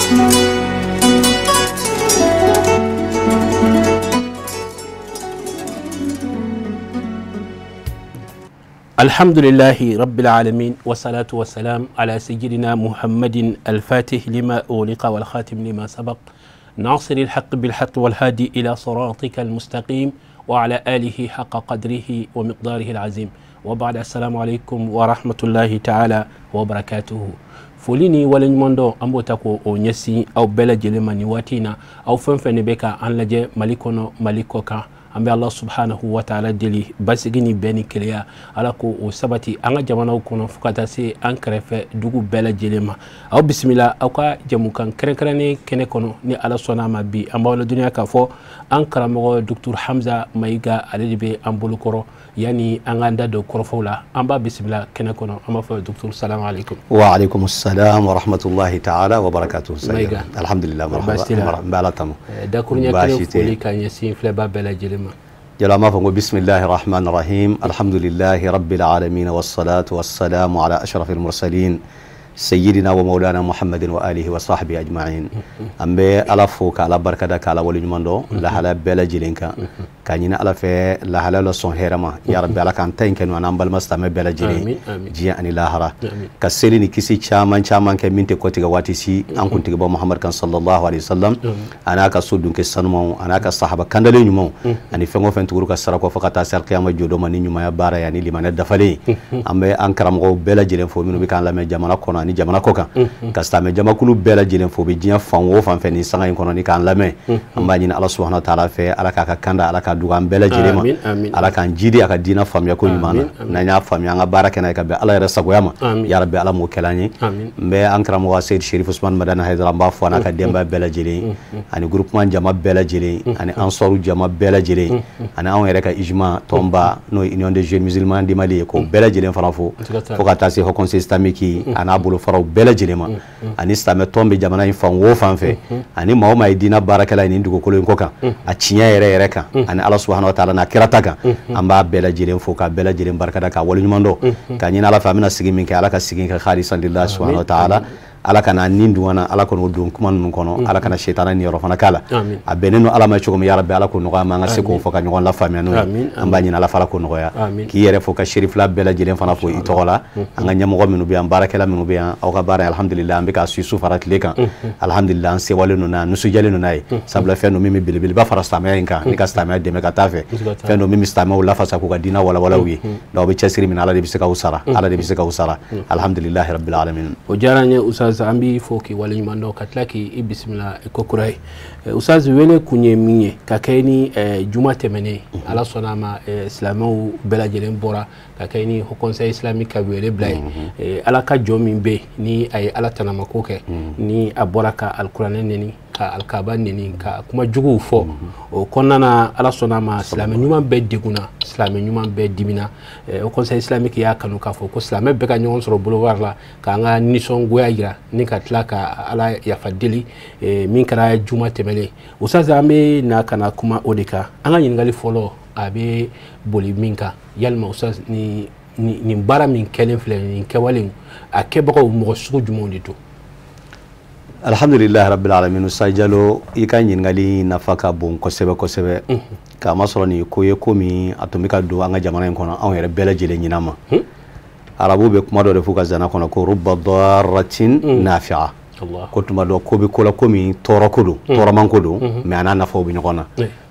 الحمد لله رب العالمين والصلاة والسلام على سيدنا محمد الفاتح لما أغلق والخاتم لما سبق ناصر الحق بالحق والهادي إلى صراطك المستقيم وعلى آله حق قدره ومقداره العظيم وبعد السلام عليكم ورحمة الله تعالى وبركاته. Foli ni waleɲuman dɔn an b'o ta k'o ɲɛsin aw bɛɛ lajɛlen ma nin waati in na, aw fɛn fɛn de bɛ ka an lajɛ Mali kɔnɔ, Mali kɔ kan. An bɛ Ala subhanahu wa ta'ala deli basigi ni bɛn ni keleya, Ala ko o sabati an ka jamanaw kɔnɔ fo ka taa se an kɛrɛfɛ dugu bɛɛ lajɛlen ma. Aw bisimila aw ka jamukan kɛrɛnkɛrɛnnen kɛnɛ kɔnɔ ni Ala sɔnna a ma. Bi an b'aw ladɔnniya k'a fɔ an karamɔgɔ Docteur Hamza Mayiga, ale de bɛ an bolokɔrɔ. Yanni an k'an da don kɔrɔfɔw la, an b'a bisimila kɛnɛ kɔnɔ. An b'a fɔ docteur salamu aleykum. Wa aleykum salam wa rahmatulahi ta'ala wa barakatuhu. Mayiga, alhamdulilah, marhaba, n bɛ Ala tanu. Dakuruɲɛ kelen foli ka ɲɛsin filɛbaa bɛɛ lajɛlen ma. Jalo, an b'a fɔ ko bisimilahi rahmani rahim, alhamdulilahi rabbil alamin, wassalatu wassalamu ala ashrafil mursalin sayyidina wa maulana muhammadin wa alihi wa sahbihi ajma'in. An bɛ Ala fo k'Ala barikada k'Ala waleɲuman dɔn lahala bɛɛ lajɛlen kan, k'a ɲini Ala fɛ lahala la sɔn hɛrɛ ma ya Rabbi. Ala k'an ta in kɛ n'an balima silamɛ bɛɛ lajɛlen diɲɛ ani lahara, ka seli ni kisi caman caman kɛ min tɛ kɔtigɛ waati si an kuntigibɔ Muhammad kan sallallahu alaihi wasallam, a n'a ka so dunke sanumanw, a n'a ka sahaba kandalen ɲumanw, ani fɛn o fɛn tuguru ka sara kɔ fo ka taa se alikiyama jɔdon ma ni ɲumanya baara ye ani limaniya dafalen. An bɛ an karamɔgɔw bɛɛ lajɛlen fo minnu bɛ k'an lamɛn jamana kɔnɔ ani jamana kɔ kan, ka silamɛ jamakulu bɛɛ lajɛlen fo bɛ diɲɛ fan o fan fɛ nin sanga in kɔnɔ ni k'an lamɛn. An b'a ɲini Ala subahana taala fɛ, Ala k'a ka kanda, Ala k'a duga an bɛɛ lajɛlen ma, Ala k'an jidi a ka diinɛ faamuya ko ɲuman na, n'an y'a faamuya an ka baara kɛ n'a ye ka bɛn Ala yɛrɛ sagoya ma ya Rabbi, Ala m'o kɛla an ye. N bɛ an karamɔgɔ Seyid Sherif Usman Madani Hayidara, n b'a fɔ a n'a ka denbaya bɛɛ lajɛlen, ani groupement jama bɛɛ lajɛlen, ani Ansaru jama bɛɛ lajɛlen, ani anw yɛrɛ ka ijma tɔnba n'o ye Union des jeunes musulmans du Mali ye, k'o bɛɛ lajɛlen fana fo, fo ka taa se Haut Conseil islamique a n'a bolofaraw bɛɛ lajɛlen ma, ani silamɛ tɔn bɛ jamana in fan o fan fɛ, ani maa o maa ye diinɛ baarakɛla ye nin dugukolo in kɔ kan a tiɲɛ yɛrɛ yɛrɛ kan, ani Ala subahana wa taala n'a kira ta kan, an b'a bɛɛ lajɛlen fo k'a bɛɛ lajɛlen barikada k'a waleɲuman dɔn, k'a ɲini Ala fɛ an bɛna sigi min kɛ, Ala ka sigi kɛ khalisan lillahi subahana wa taala, Ala kana nin dun na, Ala k'o don kuma ninnu kɔnɔ, Ala kana shetana ni yɔrɔ fana k'a la. A bɛnnen don Ala ma cogo min ya Rabbi, Ala k'o nɔgɔya ma, an ka se k'o fɔ ka ɲɔgɔn lafaamuya n'o ye. An b'a ɲini Ala fɛ, Ala k'o nɔgɔya. K'i yɛrɛ fo ka Sherifila bɛɛ lajɛlen fana fo i tɔgɔ la, an ka ɲɛmɔgɔ minnu bɛ yan, baarakɛla minnu bɛ yan, aw ka baara alhamdulilah an bɛ k'a su su fara tile kan, alhamdulilah an sewalen don n'a nisɔndiyalen don n'a ye, sabula fɛn don min bɛ belebeleba fara silamɛya in kan ni ka silamɛya dɛmɛ ka taa fɛ, fɛn don min bɛ silamɛw lafasa k'u ka diinɛ walawalaw ye. Donc aw bɛ cɛsiri min na, Ala de bɛ se k'aw sara, Ala de bɛ se k'aw sara, alhamdulilahi rabbil alamin. O diyara n ye Ustaz, an b'i fo k'i waleɲuman dɔn ka tila k'i bisimila ko kura ye. Ustaz, wele kun ye min ye ka kɛ ni juma tɛmɛnen, Ala sɔnna a ma silamɛw bɛɛ lajɛlen bɔra ka kɛ ni Haut Conseil islamique ka wele bila ye. Ala ka jɔn min bɛ yen ni a ye Ala tanamako kɛ, ni a bɔra ka alikuranɛ neni, ka alikaba neni, ka kuma juguw fɔ, o kɔnɔna na Ala sɔnna a ma silamɛ ɲuman bɛɛ degunna, silamɛ ɲuman bɛɛ dimina. Haut Conseil islamique y'a kanu k'a fɔ ko silamɛ bɛɛ ka ɲɔgɔn sɔrɔ boulevard la k'an ka nisɔngoya yira ni ka tila ka Ala yafa deli min kɛra juma tɛmɛnen. Ustaz, an bɛ na ka na kuma o de kan. An ka ɲininkali fɔlɔ a bɛ boli min kan, yalima Ustaz, nin baara min kɛlen filɛ nin kɛwale a kɛbagaw mɔgɔ sugu jumɛnw de don? Alhamdulilahi rabbil alamin. Ustaz Jalo, i ka ɲininkali nafa ka bon kosɛbɛ kosɛbɛ, k'a masɔrɔ nin ko ye ko min a tun bɛ ka don an ka jamana in kɔnɔ, anw yɛrɛ bɛɛ lajɛlen ɲin'a ma. Arabu bɛ kuma dɔ de f'u ka zana kɔnɔ ko rubba darratin nafi'a, ko tuma dɔ ko bɛ ko la ko min tɔɔrɔ ko don, tɔɔrɔman ko don, mais a n'a nafaw bɛ ɲɔgɔn na.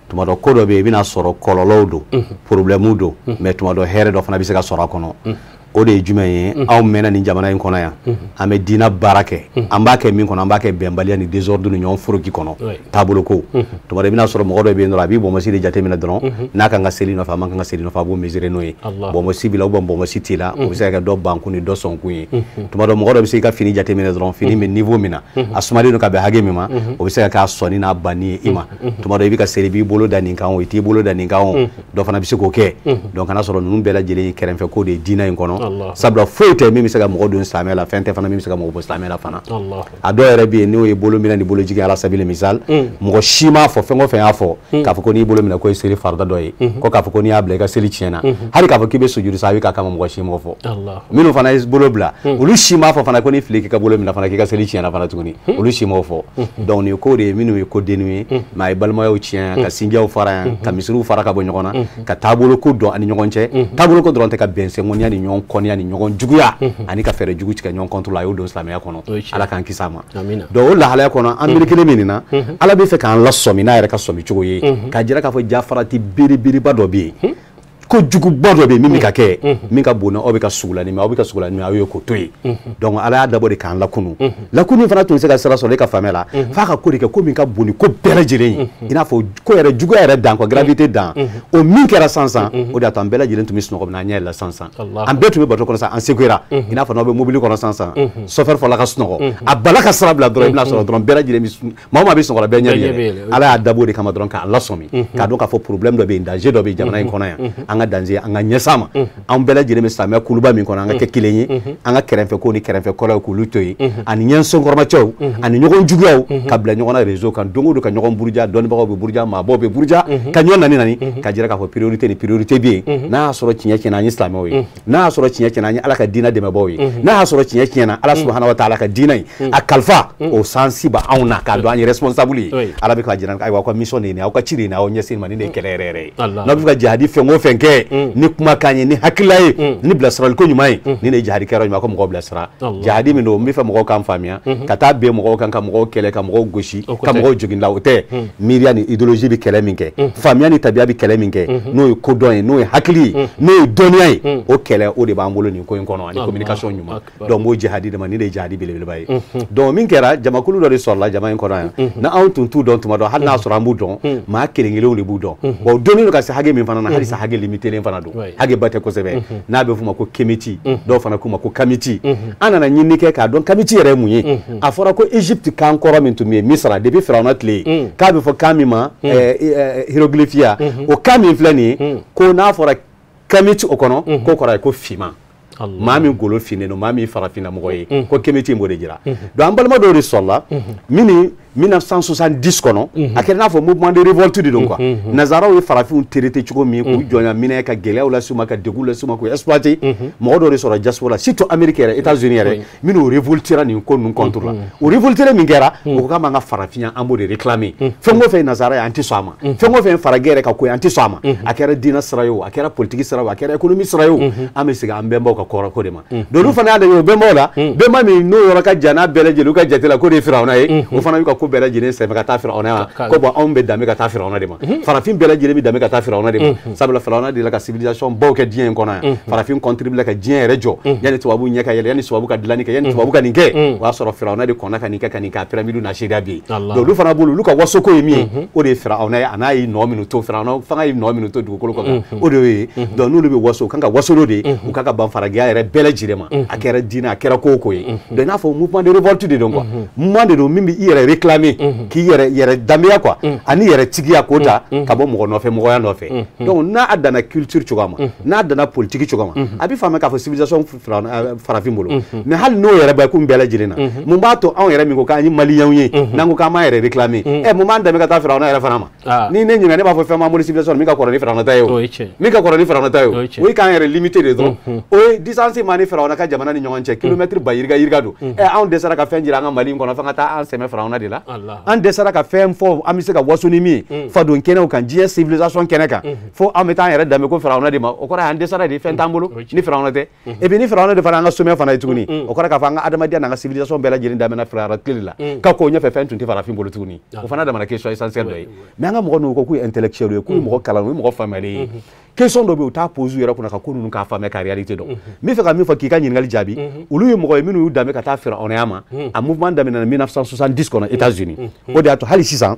Tuma dɔ ko dɔ bɛ yen i bɛna sɔrɔ kɔlɔlɔw don, problème don, mais tuma dɔ hɛrɛ dɔ fana bɛ se ka sɔrɔ a kɔnɔ. O de ye jumɛn ye? Anw mɛnna nin jamana in kɔnɔ yan, an bɛ diinɛ baara kɛ, an b'a kɛ min kɔnɔ, an b'a kɛ bɛnbaliya ni désordre ni ɲɔgɔn foroki kɔnɔ, taabolo ko. Tuma dɔ i bɛna sɔrɔ mɔgɔ dɔ bɛ yen dɔrɔn, a b'i bɔnbɔsi de jateminɛ dɔrɔn, n'a kan ka seli nɔfɛ, a man kan ka seli nɔfɛ, a b'o mesurer n'o ye. Bɔnbɔsi b'i la ou bien bɔnbɔsi t'i la, o bɛ se ka kɛ dɔ bankun ni dɔ sɔnkun ye. Tuma dɔ mɔgɔ dɔ bɛ se i ka fini jateminɛ dɔrɔn, fini bɛ niveau min na, a sumalen don ka bɛn hakɛ min ma, o bɛ se ka kɛ a sɔnni n'a banni ye i ma. Tuma dɔ i bɛ ka seli, i b'i bolo da nin kan o, i t'i bolo da nin kan o, dɔ fana bɛ se k'o kɛ. Donc kana sɔrɔ ninnu bɛɛ lajɛlen ye kɛrɛfɛ ko de ye diinɛ in kɔnɔ. kɔnɔ sabula foyi tɛ min bɛ se ka mɔgɔ don silamɛya la fɛn tɛ fana min bɛ se ka mɔgɔ bɔ silamɛya la fana a dɔw yɛrɛ bɛ yen n'o ye bolo minɛ ni bolo jigin ala sabili misal mɔgɔ si m'a fɔ fɛn o fɛn y'a fɔ k'a fɔ ko n'i bolo minɛ ko ye seli farida dɔ ye ko k'a fɔ ko n'i y'a bila i ka seli tiɲɛna hali k'a fɔ k'i bɛ sujudu sahawi k'a kama mɔgɔ si m'o fɔ minnu fana ye bolo bila olu si m'a fɔ fana ko ni fili k'i ka bolo minɛ fana k'i ka seli tiɲɛna fana tuguni olu si m'o fɔ donc nin ko de ye minnu ye ko denninw ye mais a ye balimayaw tiɲɛ ka sinjaw fara yan ka misiriw fara ka bɔ ɲɔgɔn na ka taabolo ko dɔn ani ɲɔgɔn cɛ taabolo ko dɔrɔn tɛ ka bɛnsɛnkɔniya ni ɲɔgɔn kɔniya ni ɲɔgɔn juguya ani ka fɛɛrɛ jugu tigɛ ɲɔgɔn contre la a y'o don silamɛya kɔnɔ Ala k'an kisi a ma donc o lahalaya kɔnɔ an miiri kelen min na Ala bɛ fɛ k'an lasɔmi n'a yɛrɛ ka sɔmi cogo ye k'a jira k'a fɔ jafarati belebeleba dɔ bɛ yen ko juguba dɔ bɛ yen min bɛ ka kɛ min ka bon n'aw bɛ ka sugula ni min aw bɛ ka sugula ni min aw ye k'o to yen donc Ala y'a dabɔ de k'an lakunu lakunu fana tun bɛ se ka sira sɔrɔ e ka faamuya la f'a ka ko de kɛ ko min ka bon ni ko bɛɛ lajɛlen ye i n'a fɔ ko yɛrɛ juguya yɛrɛ dan quoi gravité dan o min kɛra sisan o de y'a to an bɛɛ lajɛlen tun bɛ sunɔgɔ min na an ɲɛ yɛlɛla sisan an bɛɛ tun bɛ bato kɔnɔ sisan an sekuyera i n'a fɔ n'aw bɛ mobili kɔnɔ sisan chauffeur fɔla ka sunɔgɔ a bala ka sira bila dɔrɔn i bɛna sɔrɔ dɔrɔn bɛɛ lajɛlen bɛ maa o maa bɛ sunɔgɔ la bɛɛ ɲɛ bɛ yɛlɛ Ala y'a dabɔ o de kama dɔrɔn k'a lasɔmi k'a dɔn k'a fɔ problème dɔ bɛ yen danger dɔ bɛ jamana in kɔnɔ yan an ka danger an ka ɲɛs'a ma an bɛɛ lajɛlen bɛ silamɛya kuluba min kɔnɔ an ka kɛ kelen ye an ka kɛrɛfɛ ko ni kɛrɛfɛ kɔrɔw k'olu to yen ani ɲɛsɔnkɔrɔmacɛw ani ɲɔgɔn juguyaw ka bila ɲɔgɔn na réseau kan don o don ka ɲɔgɔn buruja dɔnnibagaw bɛ buruja maabaw bɛ buruja ka ɲɔgɔn nani nani ka jira k'a fɔ priorité ni priorité bɛ yen n'a y'a sɔrɔ tiɲɛ tiɲɛna an ye silamɛw ye n'a y'a sɔrɔ tiɲɛ tiɲɛna an ye Ala ka diinɛ dɛmɛbaaw ye n'a y'a sɔrɔ tiɲɛ tiɲɛna Ala subahana wa taala ka diinɛ in a kalifa o sansi b'anw na k'a dɔn an ye responsable ye Ala bɛ k'a jira ayiwa aw ka mission de ye nin ye aw ka ci de ye nin ye aw ɲɛsin ma nin de ye kɛlɛ yɛrɛ yɛrɛ ye n'aw bɛ fɛ ka jihadi fɛn o fɛn kɛ ni kumakan ye ni hakilila ye ni bilasiraliko ɲuman ye ni de ye jihadi kɛyɔrɔ ɲuman ko mɔgɔw bilasira jihadi min don n bɛ fɛ mɔgɔw k'an faamuya ka taa ben mɔgɔw kan ka mɔgɔw kɛlɛ ka mɔgɔw gosi ka mɔgɔw jogin la o tɛ miiriya ni idéologie bɛ kɛlɛ min kɛ faamuya ni tabiya bɛ kɛlɛ min kɛ n'o ye kodɔn ye n'o ye hakili ye n'o ye dɔnniya ye o kɛlɛ o de b'an bolo nin ko in kɔnɔ ani communication ɲuman donc n b'o jihadi de ma nin de ye jihadi belebeleba ye donc min kɛra jamakulu dɔ de sɔrɔla jama in kɔnɔ yan na anw tun t'u dɔn tuma dɔ hali n'a sɔrɔ an b'u dɔn maa kelen kelenw de b'u dɔn bon dɔnni don ka se hakɛ min fana na halisa hakɛ limitelen fana don hakɛ ba tɛ kosɛbɛ n'a bɛ f'o ma ko kemiti dɔw fana k'u ma ko kamiti an nana ɲinini kɛ k'a dɔn kamiti yɛrɛ ye mun ye a fɔra ko Egypte kan kɔrɔ min tun bɛ yen Misira depuis Firawuna tile k'a bɛ fɔ kan min ma hiéroglyphe o kan min filɛ nin ye ko n'a fɔra kamiti o kɔnɔ k'o kɔrɔ ye ko finman maa min golo finnen don maa min farafinna mɔgɔ ye ko kemiti in b'o de jira donc an balima dɔw de sɔrɔla min 1970 kɔnɔ a kɛra n'a fɔ mouvement de révolte de don quoi nanzaraw ye farafinw traité cogo min k'u jɔnya minɛ ka gɛlɛyaw las'u ma ka degun las'u ma k'u exploiter mɔgɔ dɔw de sɔrɔ diaspora la surtout Amérique yɛrɛ États-Unis yɛrɛ minnu révoltera nin ko ninnu contre la o révoltera min kɛra o ko k'an b'an ka farafinya an b'o de réclamer fɛn o fɛn nanzara ye an tɛ sɔn a ma fɛn o fɛn faragɛ yɛrɛ ka ko ye an tɛ sɔn a ma a kɛra diinɛ sira ye o a kɛra politique sira ye o a kɛra économie sira ye o an bɛ segin an bɛnbaw ka kɔrɔ ko de ma donc olu fana y'a lajɛ o bɛnbaw la bɛnba min n'o yɔrɔ ka jan n'a bɛɛ lajɛlen u ka jate la k'o de ye Firawuna ye o fana y'u ka ko bɛɛ lajɛlen sɛbɛn ka taa Firawuna ma ko bon anw bɛ danbe ka taa Firawuna de ma farafin bɛɛ lajɛlen bɛ danbe ka taa Firawuna de ma sabula Firawuna de la ka civilisation baw kɛ diɲɛ in kɔnɔ yan farafin contribuer ka diɲɛ yɛrɛ jɔ yanni tubabu ɲɛ ka yɛlɛ yanni tubabu ka dilanni kɛ yanni tubabu ka nin kɛ o y'a sɔrɔ Firawuna de kɔnna ka nin kɛ ka nin kɛ a pyramide n'a seereya bɛ yen donc olu fana bolo olu ka wasoko ye min ye o de ye Firawuna ye a n'a ye nɔ minnu to Firawuna fanga ye nɔ minnu to dugukolo kɔ kan o de y'o ye donc n'olu bɛ waso u kan ka wasolo de u kan ka ban faragɛya yɛrɛ bɛɛ lajɛlen ma a kɛra diinɛ a kɛra ko o ko ye donc i n'a fɔ mouvement de révolte de don quoi mouvement de don min bɛ i yɛrɛ réclamer k'i yɛrɛ yɛrɛ danbeya quoi ani yɛrɛ tigiya k'o ta ka bɔ mɔgɔ nɔfɛ mɔgɔya nɔfɛ donc n'a danna culture cogoya ma n'a danna politique cogoya ma a bɛ faamuya k'a fɔ civilisation farafin bolo mais hali n'o yɛrɛ bɛ kun bɛɛ lajɛlen na mun b'a to anw yɛrɛ min ko k'an ye maliyɛnw ye n'an ko k'an b'an yɛrɛ réclamer mun b'an dɛmɛ ka taa Firawuna yɛrɛ fana ma ni ne ɲininka ne b'a fɔ fɛn b'an bolo civilisation min ka kɔrɔ ni Firawuna ta ye o min ka kɔrɔ ni Firawuna ta ye o ye k'an yɛrɛ limiter de dɔrɔn o ye distance maa ni Firawuna ka jamana ni ɲɔgɔn cɛ kilomètre ba yirika yirika don anw dɛsɛra ka fɛn jira an ka Mali in kɔnɔ f'an ka taa an sɛmɛ Firawuna de la an dɛsɛra ka fɛn fɔ an bɛ se ka waso ni min ye fadon kɛnɛw kan diɲɛ civilisation kɛnɛ kan fo an bɛ taa an yɛrɛ danbe ko Firawuna de ma o kɔrɔ ye an dɛsɛra de fɛn t'an bolo ni Firawuna tɛ et puis ni Firawuna de fana an ka sommet fana ye tuguni o kɔrɔ k'a fɔ an ka adamadenya n'an ka civilisation bɛɛ lajɛlen daminɛna Firawuna tile la ka k'o ɲɛfɛ fɛn tun tɛ farafin bolo tuguni o fana damana question essentielle dɔ ye mais an ka mɔgɔ ninnu ko k'u ye intellectuel ye k'u ye mɔgɔ kalan u ye mɔgɔ faamuyalen ye question dɔ bɛ yen u t'a pose u yɛrɛ kunna ka ko ninnu k'a faamuya ka réalité dɔn n bɛ fɛ ka min fɔ k'i ka ɲininkali jaabi olu ye mɔgɔ ye minnu y'u danbe ka taa Firawunaya ma a mouvement daminɛna 1970 kɔnɔ États-Unis o de y'a to hali sisan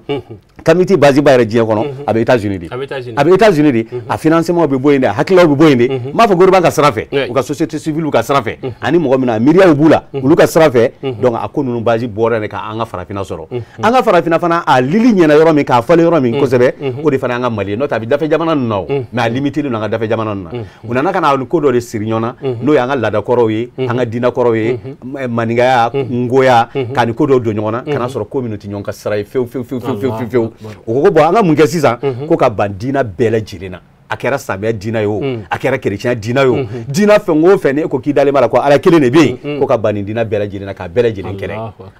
kamiti base ba yɛrɛ diɲɛ kɔnɔ a bɛ États-Unis de a bɛ États-Unis de a financement bɛ bɔ yen de a hakililaw bɛ bɔ yen de n b'a fɔ gouvernement ka sira fɛ u ka société civile ka sira fɛ ani mɔgɔ min na miiriyaw b'u la olu ka sira fɛ donc a ko ninnu base bɔra yen ka an ka farafinna sɔrɔ an ka farafinna fana a lili ɲɛna yɔrɔ min k'a falen yɔrɔ min kosɛbɛ o de fana y'an ka Mali ye n'o tɛ a bɛ dafɛ jamana ninnu na o mais a limité limité don an ka dafɛ jamana ninnu na. U nana ka na ko dɔ de siri ɲɔgɔn na, n'o y'an ka laadakɔrɔw ye, an ka diinɛkɔrɔw ye, maninkaya, ngoya, ka nin ko dɔw don ɲɔgɔn na, ka n'a sɔrɔ ko minnu tɛ ɲɔgɔn ka sira ye fewu fewu fewu fewu fewu fewu. U ko bon, an ka mun kɛ sisan? Ko ka ban diinɛ bɛɛ lajɛlen na. A kɛra silamɛya diinɛ ye o, a kɛra kerecɛnya diinɛ ye o, diinɛ fɛn o fɛn, ni e ko k'i dalen b'a la ko Ala kelen de bɛ yen, ko ka ban nin diinɛ bɛɛ lajɛlen na, k'a bɛɛ lajɛlen kɛlɛ.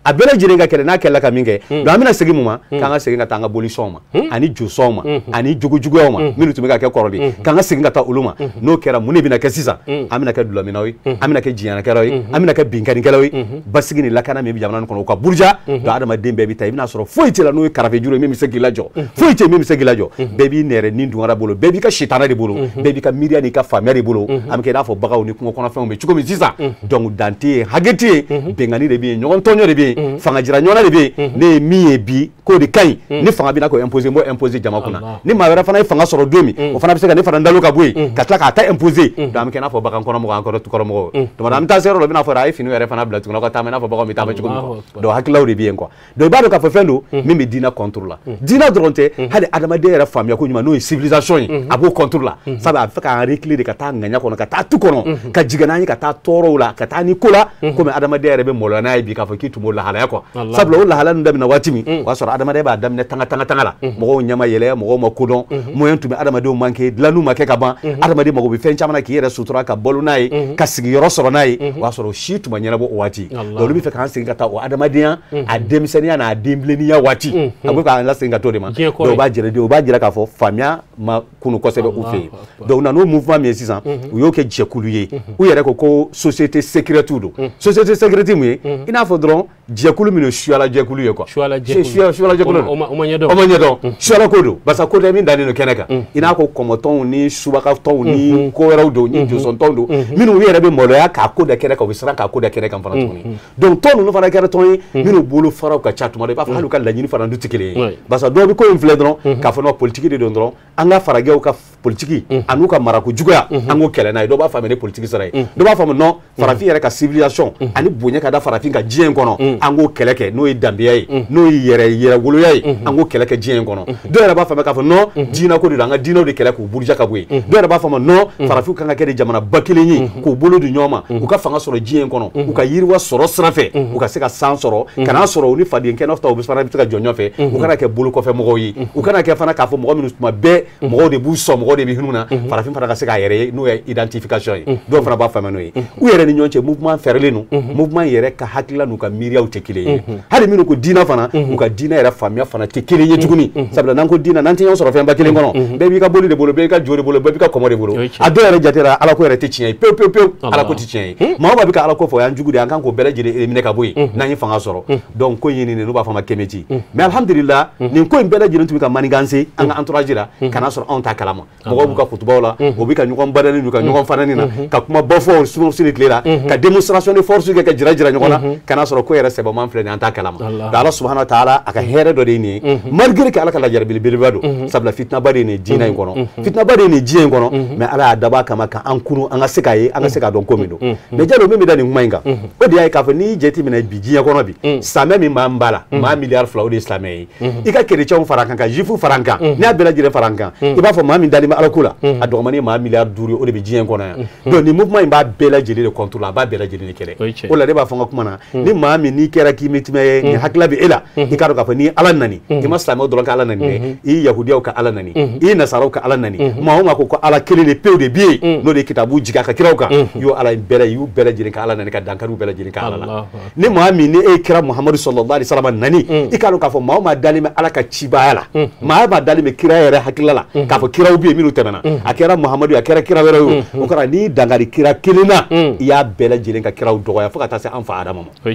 A bɛɛ lajɛlen ka kɛlɛ, n'a kɛlɛla ka min kɛ, donc an bɛna segin mun ma? K'an ka segin ka taa an ka bolisɔnw ma, ani josɔnw ma, ani jogojuguyaw ma minnu tun bɛ ka kɛ kɔrɔlen, k'an ka segin ka taa olu ma. N'o kɛra, mun de bɛna kɛ sisan? An bɛna kɛ dulɔminnaw ye, an bɛna kɛ jiɲɛnakɛlaw ye, an bɛna kɛ binkannikɛlaw ye. Basigi ni lakana min bɛ jamana nin kɔnɔ, o ka buruja. Donc adamaden bɛɛ bɛ taa, i bɛna sɔrɔ foyi tɛ la n'o ye karafejuru ye min bɛ se k'i lajɔ, foyi tɛ min bɛ se k'i lajɔ. Bɛɛ b'i nɛrɛ ni dungara bolo, bɛɛ b'i ka sitana de bolo, bɛɛ b'i ka miiriya n'i ka faamuya de bolo. An bɛ kɛ i n'a fɔ baganw ni kungo kɔnɔfɛnw bɛ cogo min sisan. Donc dan tɛ yen, hakɛ tɛ yen, bɛnkanni de bɛ yen, ɲɔgɔn tɔɲɔ de bɛ yen, fanga jira ɲɔgɔn na de bɛ yen. Ne ye min ye bi, k'o de ka ɲi, ni fanga bɛna k'o imposer, n b'o imposer jama kunna. Ni maa wɛrɛ fana ye fanga sɔrɔ don min, o fana bɛ se ka ne fana dalo ka bɔ yen, ka tila k'a ta imposer. Donc an bɛ kɛ i n'a fɔ bagan kɔnɔmɔgɔ, an kɔrɔ tukɔrɔmɔgɔw. Tuma dɔ an bɛ taa se yɔrɔ dɔ, i bɛna fɔ a ye finiw yɛrɛ fana bila tuguni, aw ka taama i n'a fɔ baganw bɛ taama cogo min. Donc hakililaw de bɛ yen quoi. Donc i b'a dɔn k'a fɔ fɛn don min bɛ diinɛ contre la. Diinɛ dɔrɔn tɛ, hali adamadenya yɛrɛ faamuya ko ɲuman, n'o ye civilisation ye, a b'o contre la. Sabu a bɛ fɛ k'an reculer de ka taa ŋaɲa kɔnɔ, ka taa tu kɔnɔ, ka jigin n'an ye, ka taa tɔɔrɔw la, ka taa ni ko la, komi adamadenya yɛrɛ bɛ maloya n'a ye bi k'a fɔ k'i tun b'o lahalaya quoi. Sabula o lahalaya ninnu daminɛ waati min, o y'a sɔrɔ adamadenya b'a daminɛ tanga tanga tanga la, mɔgɔw ɲɛma yɛlɛ, mɔgɔw ma kodɔn, moyen tun bɛ adamadenw manqué, dilanniw ma kɛ ka ban. Adamaden mago bɛ fɛn caman na k'i yɛrɛ sutura, ka balo n'a ye, ka sigiyɔrɔ sɔrɔ n'a ye, o y'a sɔrɔ o si tun ma ɲɛnabɔ o waati. Donc olu bɛ fɛ k'an segin ka taa o adamadenya, a denmisɛnninya n'a denbilenninya waati, a bɛ k'an lasegin ka t'o de ma. Donc o b'a jira o b'a jira k'a fɔ faamuya ma kunu kosɛbɛ u fɛ yen. Donc u nana n'o mouvement min ye sisan, u y'o kɛ jɛkulu ye. U yɛrɛ ko ko société secrète don. Société secrète mun ye? I n'a fɔ dɔrɔn jɛkulu min ye suyala jɛkulu ye quoi. Suyala jɛkulu, suyala jɛkulu, o ma ɲɛdɔn, o ma ɲɛdɔn. Suyala ko don, barisa ko tɛ min dannen don kɛnɛ kan, i n'a fɔ kɔmɔtɔnw ni subakatɔnw ni ko wɛrɛw don, ni josɔntɔnw don, minnu yɛrɛ bɛ maloya k'a ko da kɛnɛ kan, u bɛ siran k'a ko da kɛnɛ kan fana tuguni. Donc tɔn ninnu fana kɛra tɔn ye minnu bolo faraw ka ca. Tuma dɔ i b'a fɔ hali u ka laɲini fana du tɛ kelen ye, barisa dɔw bɛ ko in filɛ dɔrɔn k'a fɔ non, politique de don dɔrɔn, an ka farajɛw ka politique an'u ka marako juguya, an k'o kɛlɛ n'a ye. Dɔw b'a faamu ni politique sira ye, dɔw b'a faamu non, farafin yɛrɛ ka civilisation ani bonya ka da farafin ka diɲɛ in kɔnɔ, an k'o kɛlɛ kɛ, n'o ye danbeya ye, n'o ye yɛrɛ yɛrɛwoloya ye, an k'o kɛlɛ kɛ diɲɛ in kɔnɔ. Dɔw yɛrɛ b'a faamu k'a fɔ non, diinɛ ko de don, an ka diinɛw de kɛlɛ k'u buruja ka bɔ yen. Dɔw yɛrɛ b'a faamu non, farafinw kan ka kɛ de jamana ba kelen ye, k'u bolo di ɲɔgɔn ma, u ka fanga sɔrɔ diɲɛ in kɔnɔ, u ka yiriwa sɔrɔ sira fɛ, u ka se ka san sɔrɔ, ka n'a sɔrɔ u ni faden kɛnɛ ta, u bɛ fana bɛ se ka jɔ ɲɔgɔn fɛ, u kana kɛ bolo kɔfɛ mɔgɔw ye, u kana kɛ fana k'a fɔ mɔgɔ minnu tuma bɛɛ mɔgɔw de b'u sɔn, mɔgɔw de bɛ hin'u na, farafin fana ka se k'a yɛrɛ ye, n'o ye identification ye. Dɔw fana b'a faamuya n'o ye. U yɛrɛ ni ɲɔgɔn cɛ, mouvement fɛɛrɛlen don, mouvement yɛrɛ ka hakilila n'u ka miiriyaw tɛ kelen ye. Hali minnu ko diinɛ fana, u ka diinɛ yɛrɛ faamuya fana tɛ kelen ye tuguni. Sabula n'an ko diinɛ, n'an tɛ ɲɔgɔn sɔrɔ fɛnba kelen kɔnɔ, bɛɛ b'i ka boli de bolo, bɛɛ b'i ka jo de bolo, bɛɛ b'i ka kɔmɔ de bolo. A dɔw yɛrɛ jate la, ala ko yɛrɛ tɛ tiɲɛ ye pewu pewu pewu, ala ko tɛ tiɲɛ ye. Maa o maa bɛ ka ala ko fɔ, o y'an jugu de ye, an kan k'o bɛɛ lajɛlen éliminer ka bɔ yen n'an ye fanga sɔrɔ. Donc ko in ye nin de, n'u b'a fɔ a ma kemeti. Mais alhamdulillah, nin ko in bɛɛ lajɛlen tun bɛ ka manigancer an ka entourage la, ka n'a sɔrɔ anw t'a kalama. Mɔgɔw b'u ka kutubaw la, u bɛ ka ɲɔgɔn badani n'u ka ɲɔgɔn fanani na, ka kuma ba fɔ su ni tile la, ka démonstration de force kɛ, ka jira jira ɲɔgɔn na, ka n'a sɔrɔ ko yɛrɛ sɛbɛman filɛ nin, an t'a kalama. Donc Ala subahana wa taala a ka hɛrɛ dɔ de ye nin ye, malgré que Ala ka lajarabi belebeleba don, sabula fitinaba de ye nin diinɛ in kɔnɔ, fitinaba de ye nin diɲɛ in kɔnɔ, mais Ala y'a dabɔ a kama k'an kunu, an ka se k'a ye, an ka se k'a dɔn ko min don. Mais Jalo, min bɛ da nin kuma in kan, o de y'a ye k'a fɔ n'i y'i jateminɛ bi diɲɛ kɔnɔ bi, silamɛ min b'an ba la, maa 2 miliyari, o de ye silamɛ ye. I ka kerecɛnw fara an kan, ka juifs fara an kan, n'i y'a bɛɛ lajɛlen fara an kan, i b'a fɔ maa min dalen bɛ Ala ko la, a dɔgɔmani ye maa 5 miliyari ye, o de bɛ diɲɛ in kɔnɔ yan. Donc nin mouvement in b'a bɛɛ lajɛlen de contre la, a b'a bɛɛ lajɛlen de kɛlɛ. O la ne b'a fɔ n ka kuma na, ni maa min n'i kɛra k'i mitimɛ ye, nin hakilila bɛ e la, i k'a dɔn k'a fɔ n'i Ala nani, i ma silamɛw dɔrɔn ka Ala nani dɛ, i ye yahudiyaw ka Ala nani, i ye nasaraw ka Ala nani. Maa o maa ko ko Ala kelen de pewu de bɛ yen, n'o de ye kitabu jigin a ka kiraw kan, i y'o Ala in bɛɛ i y'u bɛɛ lajɛlen ka Ala nani, ka dankari u bɛɛ lajɛlen ka Ala la. Ni maa min ni e ye kira Muhamadu sallallahu alaihi wasallam nani, i k'a dɔn k'a fɔ maa o maa dalen bɛ Ala ka cibaya la, maa o maa dalen bɛ kira yɛrɛ hakilila la, k'a fɔ kiraw bɛ yen minnu tɛmɛna, a kɛra Muhamadu ye, a kɛra kira wɛrɛ ye, o kɛra n'i dankari kira kelen na, i y'a bɛɛ lajɛlen ka kiraw dɔgɔya fo ka taa se an fa Adama ma.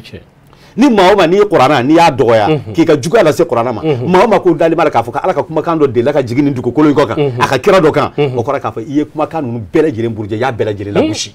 Ni maa o maa n'i ye kuranna, n'i y'a dɔgɔya k'i ka juguya lase kuranna ma, maa o maa ko dalen b'a la k'a fɔ ko Ala ka kumakan dɔ delila ka jigin nin dugukolo in kɔ kan, a ka kira dɔ kan, o kɔrɔ k'a fɔ i ye kumakan ninnu bɛɛ lajɛlen buruja, i y'a bɛɛ lajɛlen lagosi,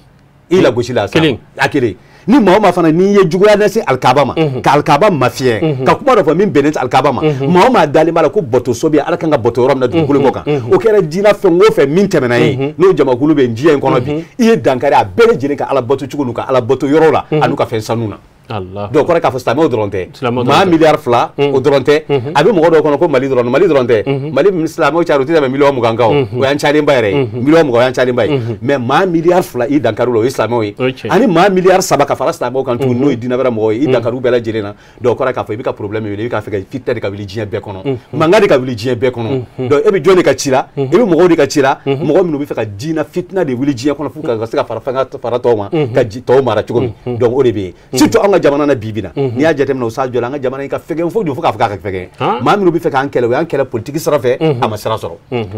i lagosi la sa a kelen. Ni maa o maa fana n'i ye juguya lase alikaba ma, ka alikaba mafiyɛ, ka kuma dɔ fɔ min bɛnnen tɛ alikaba ma, maa o maa dalen b'a la ko bɔtɔso bɛ yen, Ala kan ka bɔtɔ yɔrɔ min na dugukolo kɔ kan, o kɛra diinɛ fɛn o fɛn min tɛmɛna ye, n'o jamakulu bɛ diɲɛ in kɔnɔ bi, i ye dankari a bɛɛ lajɛlen ka Ala bato cogo n'u ka Ala bato yɔrɔ la, an'u ka fɛn sanu na. Donc kɔrɔ k'a fɔ silamɛw dɔrɔn tɛ, maa miliyari 2 o dɔrɔn tɛ. A bɛ mɔgɔ dɔw kɔnɔ ko Mali dɔrɔn, Mali dɔrɔn tɛ. Mali silamɛw cayara, o tɛ tɛmɛ miliyɔn 20 kan, o y'an cayalenba yɛrɛ ye, miliyɔn 20 o y'an cayalenba ye. Mais maa miliyari 2 i dankari la, o ye silamɛw ye, ani maa miliyari 3 ka fara silamɛw kan tuguni, n'o ye diinɛ wɛrɛ mɔgɔw ye, i dankari bɛɛ lajɛlen na. Donc kɔrɔ k'a fɔ i bɛ ka problème wuli, i bɛ k'a fɛ ka fitinɛ de ka wuli diɲɛ bɛɛ kɔnɔ, mankan de ka wuli diɲɛ bɛɛ kɔnɔ. Donc e bɛ jɔn de ka ci la? E bɛ mɔgɔw de ka ci la, mɔgɔ minnu bɛ fɛ ka diinɛ fitinɛ de wuli diɲɛ kɔnɔ f'u ka se ka fara fɛn fara tɔw ma ka tɔw mara cogo min. Donc o de bɛ yen, surtout an ka jamana na bi bi na. N'i y'a jateminɛ, o sa jɔ la, an ka jamana in ka fɛgɛn fo k'a fɔ k'a ka fɛgɛn. Maa minnu bɛ fɛ k'an kɛlɛ, o y'an kɛlɛ politique sira fɛ, a ma sira sɔrɔ.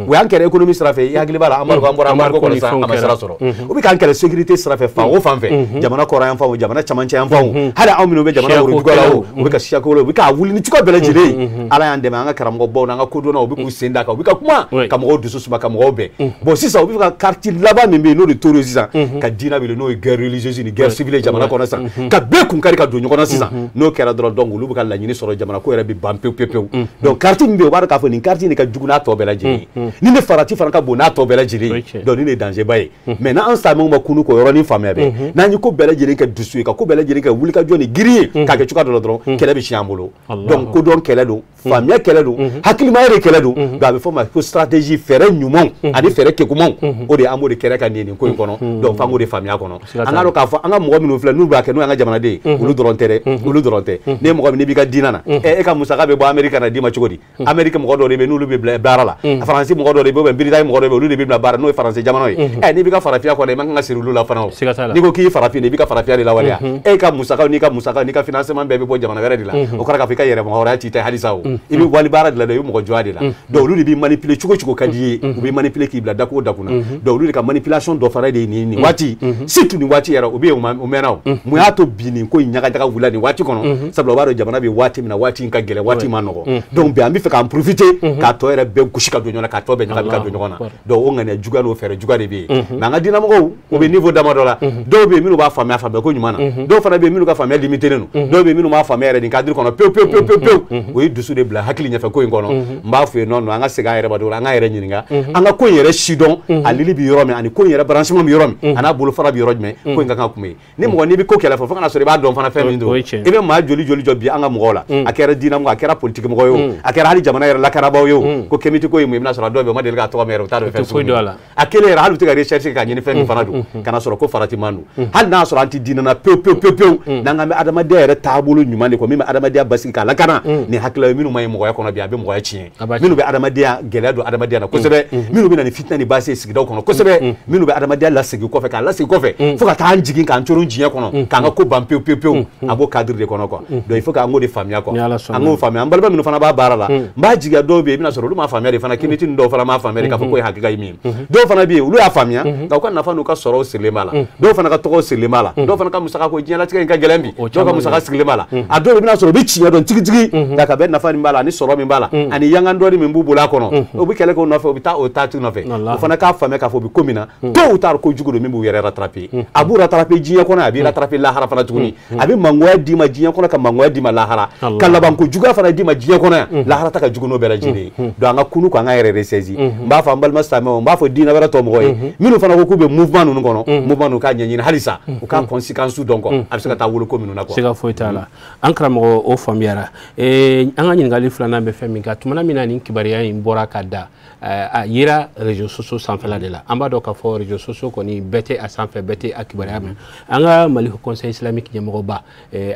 O y'an kɛlɛ économie sira fɛ, i hakili b'a la, embargo, an bɔra embargo kɔnɔ sisan, a ma sira sɔrɔ. O bɛ k'an kɛlɛ sécurité sira fɛ fan o fan fɛ, jamana kɔrɔ yan fan o, jamana camancɛ yan fan o, hali anw minnu bɛ jamana worodugu la o, u bɛ ka siyako la, u bɛ k'a wuli ni cogoya bɛɛ lajɛlen ye. Ala y'an dɛmɛ, an ka karamɔgɔbaw n'an ka kodɔnnaw, u bɛ k'u sen da kan, u bɛ ka kuma ka mɔgɔw dusu suma, ka mɔgɔw bɛn. Bon, sisan u bɛ fɛ ka carte laban min bɛ yen, n'o de tora sisan, ka diinɛ wuli, n'o ye guerre religieuse ni guerre civile jamana kɔnɔ sisan, ka bɛɛ kun kari ka don ɲɔgɔn na sisan. N'o kɛra dɔrɔn, donc olu bɛ ka laɲini sɔrɔ, jamana ko yɛrɛ bɛ ban pewu pewu pewu. Donc carte min bɛ yen, o b'a dɔn k'a fɔ nin carte in de ka jugu n'a tɔ bɛɛ lajɛlen ye, ni ne farati fana ka bon n'a tɔ bɛɛ lajɛlen ye. Donc nin de ye danger ba ye. Mais n'an silamɛw ma kunu k'o yɔrɔnin faamuya bɛɛ, n'an ye ko bɛɛ lajɛlen kɛ dusu ye, ka ko bɛɛ lajɛlen kɛ wulikajɔ ni girin ye, k'a kɛ cogoya dɔ la dɔrɔn, kɛlɛ bɛ tiɲɛ an bolo. Donc kodɔn kɛlɛ don, faamuya kɛlɛ don, hakilimaya de kɛlɛ don. Donc a bɛ fɔ o ma ko stratégie, fɛɛrɛ ɲumanw ani fɛɛrɛ kekumanw, o de an b'o de kɛlɛ ka nin ko in kɔnɔ. Donc f'an k'o de faamuya kɔnɔ. An k'a dɔn k'a fɔ an ka mɔgɔ minnu filɛ n'u b'a kɛ, n'o y'an ka jamanaden ye, olu dɔrɔn tɛ dɛ, olu dɔrɔn tɛ. Ni mɔgɔ min n'i b'i ka diinɛ na, e ka musaka bɛ bɔ Amérique ka na d'i ma cogo di? Amérique mɔgɔ dɔw de bɛ yen n'olu bɛ bila baara la, Faransi mɔgɔ dɔw de bɛ yen, Britanie mɔgɔ dɔw bɛ yen, olu de bɛ bila baara, n'o ye Faransi jamana ye. N'i b'i ka farafinya kɔnɔ, i man kan ka siri olu la fana o. N'i ko k'i ye farafin de, i b'i ka farafinya de lawaleya. E ka musakaw n'i ka musakaw n'i ka financement bɛɛ bɛ bɔ jamana wɛrɛ de la, o kɔrɔ k'a fɔ i ka yɛrɛmahɔrɔnya t'i ta halisa o. I bɛ wali baara de la dɛ, i bɛ mɔgɔ jɔya de la. Donc olu de b'i manipuler cogo cogo ka di i ye, u b'i manipuler k'i bila dako o dakun na. Donc olu de ka manipulation dɔ fana de ye nin waati, surtout nin waati yɛrɛ, o bɛ yen, o mɛnna o. Mun y'a to bi nin ko in ɲagaɲaga wulila nin waati kɔnɔ? Sabula u b'a dɔn jamana bɛ waati min na, waati in ka gɛlɛn, waati ma nɔgɔ. Donc bi an bɛ fɛ k'an profiter k'a tɔ yɛrɛ bɛɛ gosi ka don ɲɔgɔn na, k'a tɔ bɛɛ ɲagami ka don ɲɔgɔn na. Donc o ŋaniya juguya n'o fɛɛrɛ juguya de bɛ yen. Mais an ka diinɛmɔgɔw, o bɛ niveau damadɔ la. Dɔw bɛ yen minnu b'a faamuya faamuya ko ɲuman na, dɔw fana bɛ yen minnu ka faamuya limité don, dɔw bɛ yen minnu b'a faamuya yɛrɛ nin cadre kɔnɔ pewu pewu pewu pewu pewu. O ye dusu de bila hakili ɲɛfɛ ko in kɔnɔ. N b'a fɔ yen nɔ, an ka segin an yɛrɛ ma dɔrɔn, an k'an yɛrɛ ɲininka, an ka ko in yɛrɛ sidɔn, a lili bɛ yɔrɔ min, ani ko in yɛrɛ branchement bɛ yɔrɔ min, a n'a bolofara bɛ yɔrɔ jumɛn, ko in ka kan ka kunbɛn. Ni mɔgɔ n'i bɛ ko kɛlɛ fɔ, fo kana sɔrɔ i b'a dɔn fana fɛn min don. I bɛ maa joli joli jɔ bi an ka mɔgɔw la, a kɛra diinɛ mɔgɔ, a kɛra politique mɔgɔ ye o, a kɛra hali jamana yɛrɛ lakanabaaw ye o, ko kemiti ko ye mun ye, i bɛna sɔrɔ a dɔw bɛ yen, o ma deli k'a tɔgɔ mɛn yɛrɛ, u t'a dɔn fɛn sugu min. A kelen yɛrɛ, hali u tɛ ka recherche kɛ k'a ɲini fɛn min fana don, kana sɔrɔ ko faratiman don. Hali n'a sɔrɔ an tɛ diinɛ na pewu pewu pewu pewu, n'an k'an bɛ adamadenya yɛrɛ taabolo ɲuman de kɔ, min bɛ adamadenya basigi k'a lakana, ni hakilila ye minnu ma ɲi mɔgɔya kɔnɔ bi, a bɛ mɔgɔya tiɲɛ, minnu bɛ adamadenya gɛlɛya don adamadenya na kosɛbɛ, minnu bɛ na ni fitinɛ ni baasi ye sigidaw kɔnɔ kosɛbɛ, minnu bɛ adamadenya lasegin kɔfɛ, k'a lasegin kɔfɛ fo ka taa an jigin k'an coron diɲɛ kɔnɔ, k'an ka ko ban pewu pewu pewu, a b'o cadre de kɔnɔ quoi. Donc il faut k'an k'o de faamuya quoi, an k'o faamuya. An balima minnu fana b'a baara la, n b'a jigiya dɔw bɛ yen, i bɛna sɔrɔ olu m'a faamuya de fana, kimiti ninnu dɔw fana m'a faamuya de k'a fɔ ko ye hakika ye min ye. Dɔw fana bɛ yen, olu y'a faamuya, nka u ka nafa n'u ka sɔrɔw sirilen b'a la, dɔw fana ka tɔgɔw sirilen b'a la, dɔw fana ka musaka ko diɲɛlatigɛ in ka gɛlɛn bi, dɔw ka musaka sirilen b'a la. A dɔw bɛ yen, i bɛna sɔrɔ u bɛ tiɲɛ dɔn tigitigi, nka ka bɛn nafa min b'a la ani sɔrɔ min b'a la ani yangan dɔɔni min b'u bolo a kɔnɔ, u bɛ kɛlɛ kɛ o nɔfɛ, u bɛ taa o taa nɔfɛ. O fana k'a faamuya k'a fɔ u bɛ ko min na, tôt ou tard ko jugu don min b'u yɛrɛ rattraper. A b'u rattraper diɲɛ kɔnɔ, a b'i rattraper lahara fana tuguni. A bɛ mangoya d'i ma diɲɛ kɔnɔ, ka mangoya d'i ma lahara, ka labanko juguya fana d'i ma diɲɛ kɔnɔ yan, lahara ta ka jugu n'o bɛɛ lajɛlen ye. Donc an ka kunu k'an ka yɛrɛ ressaisi. N b'a fɔ an balima silamɛw, n b'a fɔ diinɛ wɛrɛ tɔ mɔgɔw ye minnu fana ko k'u bɛ mouvement ninnu kɔnɔ, mouvement ninnu k'a ɲɛɲini halisa, u k'a conséquence dɔn quoi, a bɛ se ka taa wolo ko minnu na quoi. Siga foyi t'a la, an karamɔgɔ, o faamuyara. An ka ɲininkali filanan bɛ fɛn min kan, tumana min na nin kibaruya in bɔra ka da, a yera réseaux sociaux sanfɛla de la. An b'a dɔn k'a fɔ réseaux sociaux kɔni bɛɛ tɛ a sanfɛ, bɛɛ tɛ a kibaruya mɛn. An ka Mali Conseil islamique ɲɛmɔgɔba,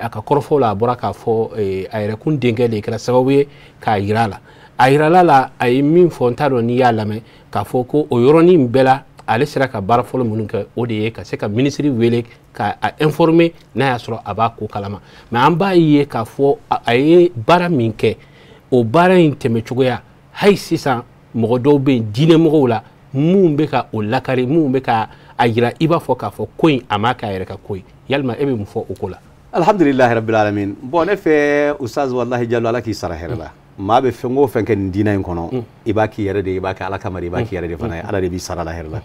a ka kɔrɔfɔw la, a bɔra k'a fɔ a yɛrɛ kun denkɛ de kɛra sababu ye k'a yira a la. A yirala la, a ye min fɔ, n t'a dɔn n'i y'a lamɛn, k'a fɔ ko o yɔrɔnin bɛɛ la, ale sera ka baara fɔlɔ minnu kɛ, o de ye ka se ka minisiri wele ka a informer n'a y'a sɔrɔ a b'a ko kalama. Mais an b'a ye k'a fɔ a ye baara min kɛ, o baara in tɛmɛcogoya, hali sisan mɔgɔ dɔw bɛ yen diinɛmɔgɔw la minnu bɛ ka o lakari, minnu bɛ ka a yira i b'a fɔ k'a fɔ ko in a m'a kɛ a yɛrɛ ka ko ye. Yalima e bɛ mun fɔ o ko la? Alhamdulilahi rabbil alamin. Bon, ne fɛ, Ustaz, wallahi Jalo, Ala k'i sara hɛrɛ la. Maa bɛ fɛn o fɛn kɛ nin diinɛ in kɔnɔ, i b'a k'i yɛrɛ de ye, i b'a kɛ Ala kama de, i b'a k'i yɛrɛ de fana ye, Ala de b'i sara la hɛrɛ la.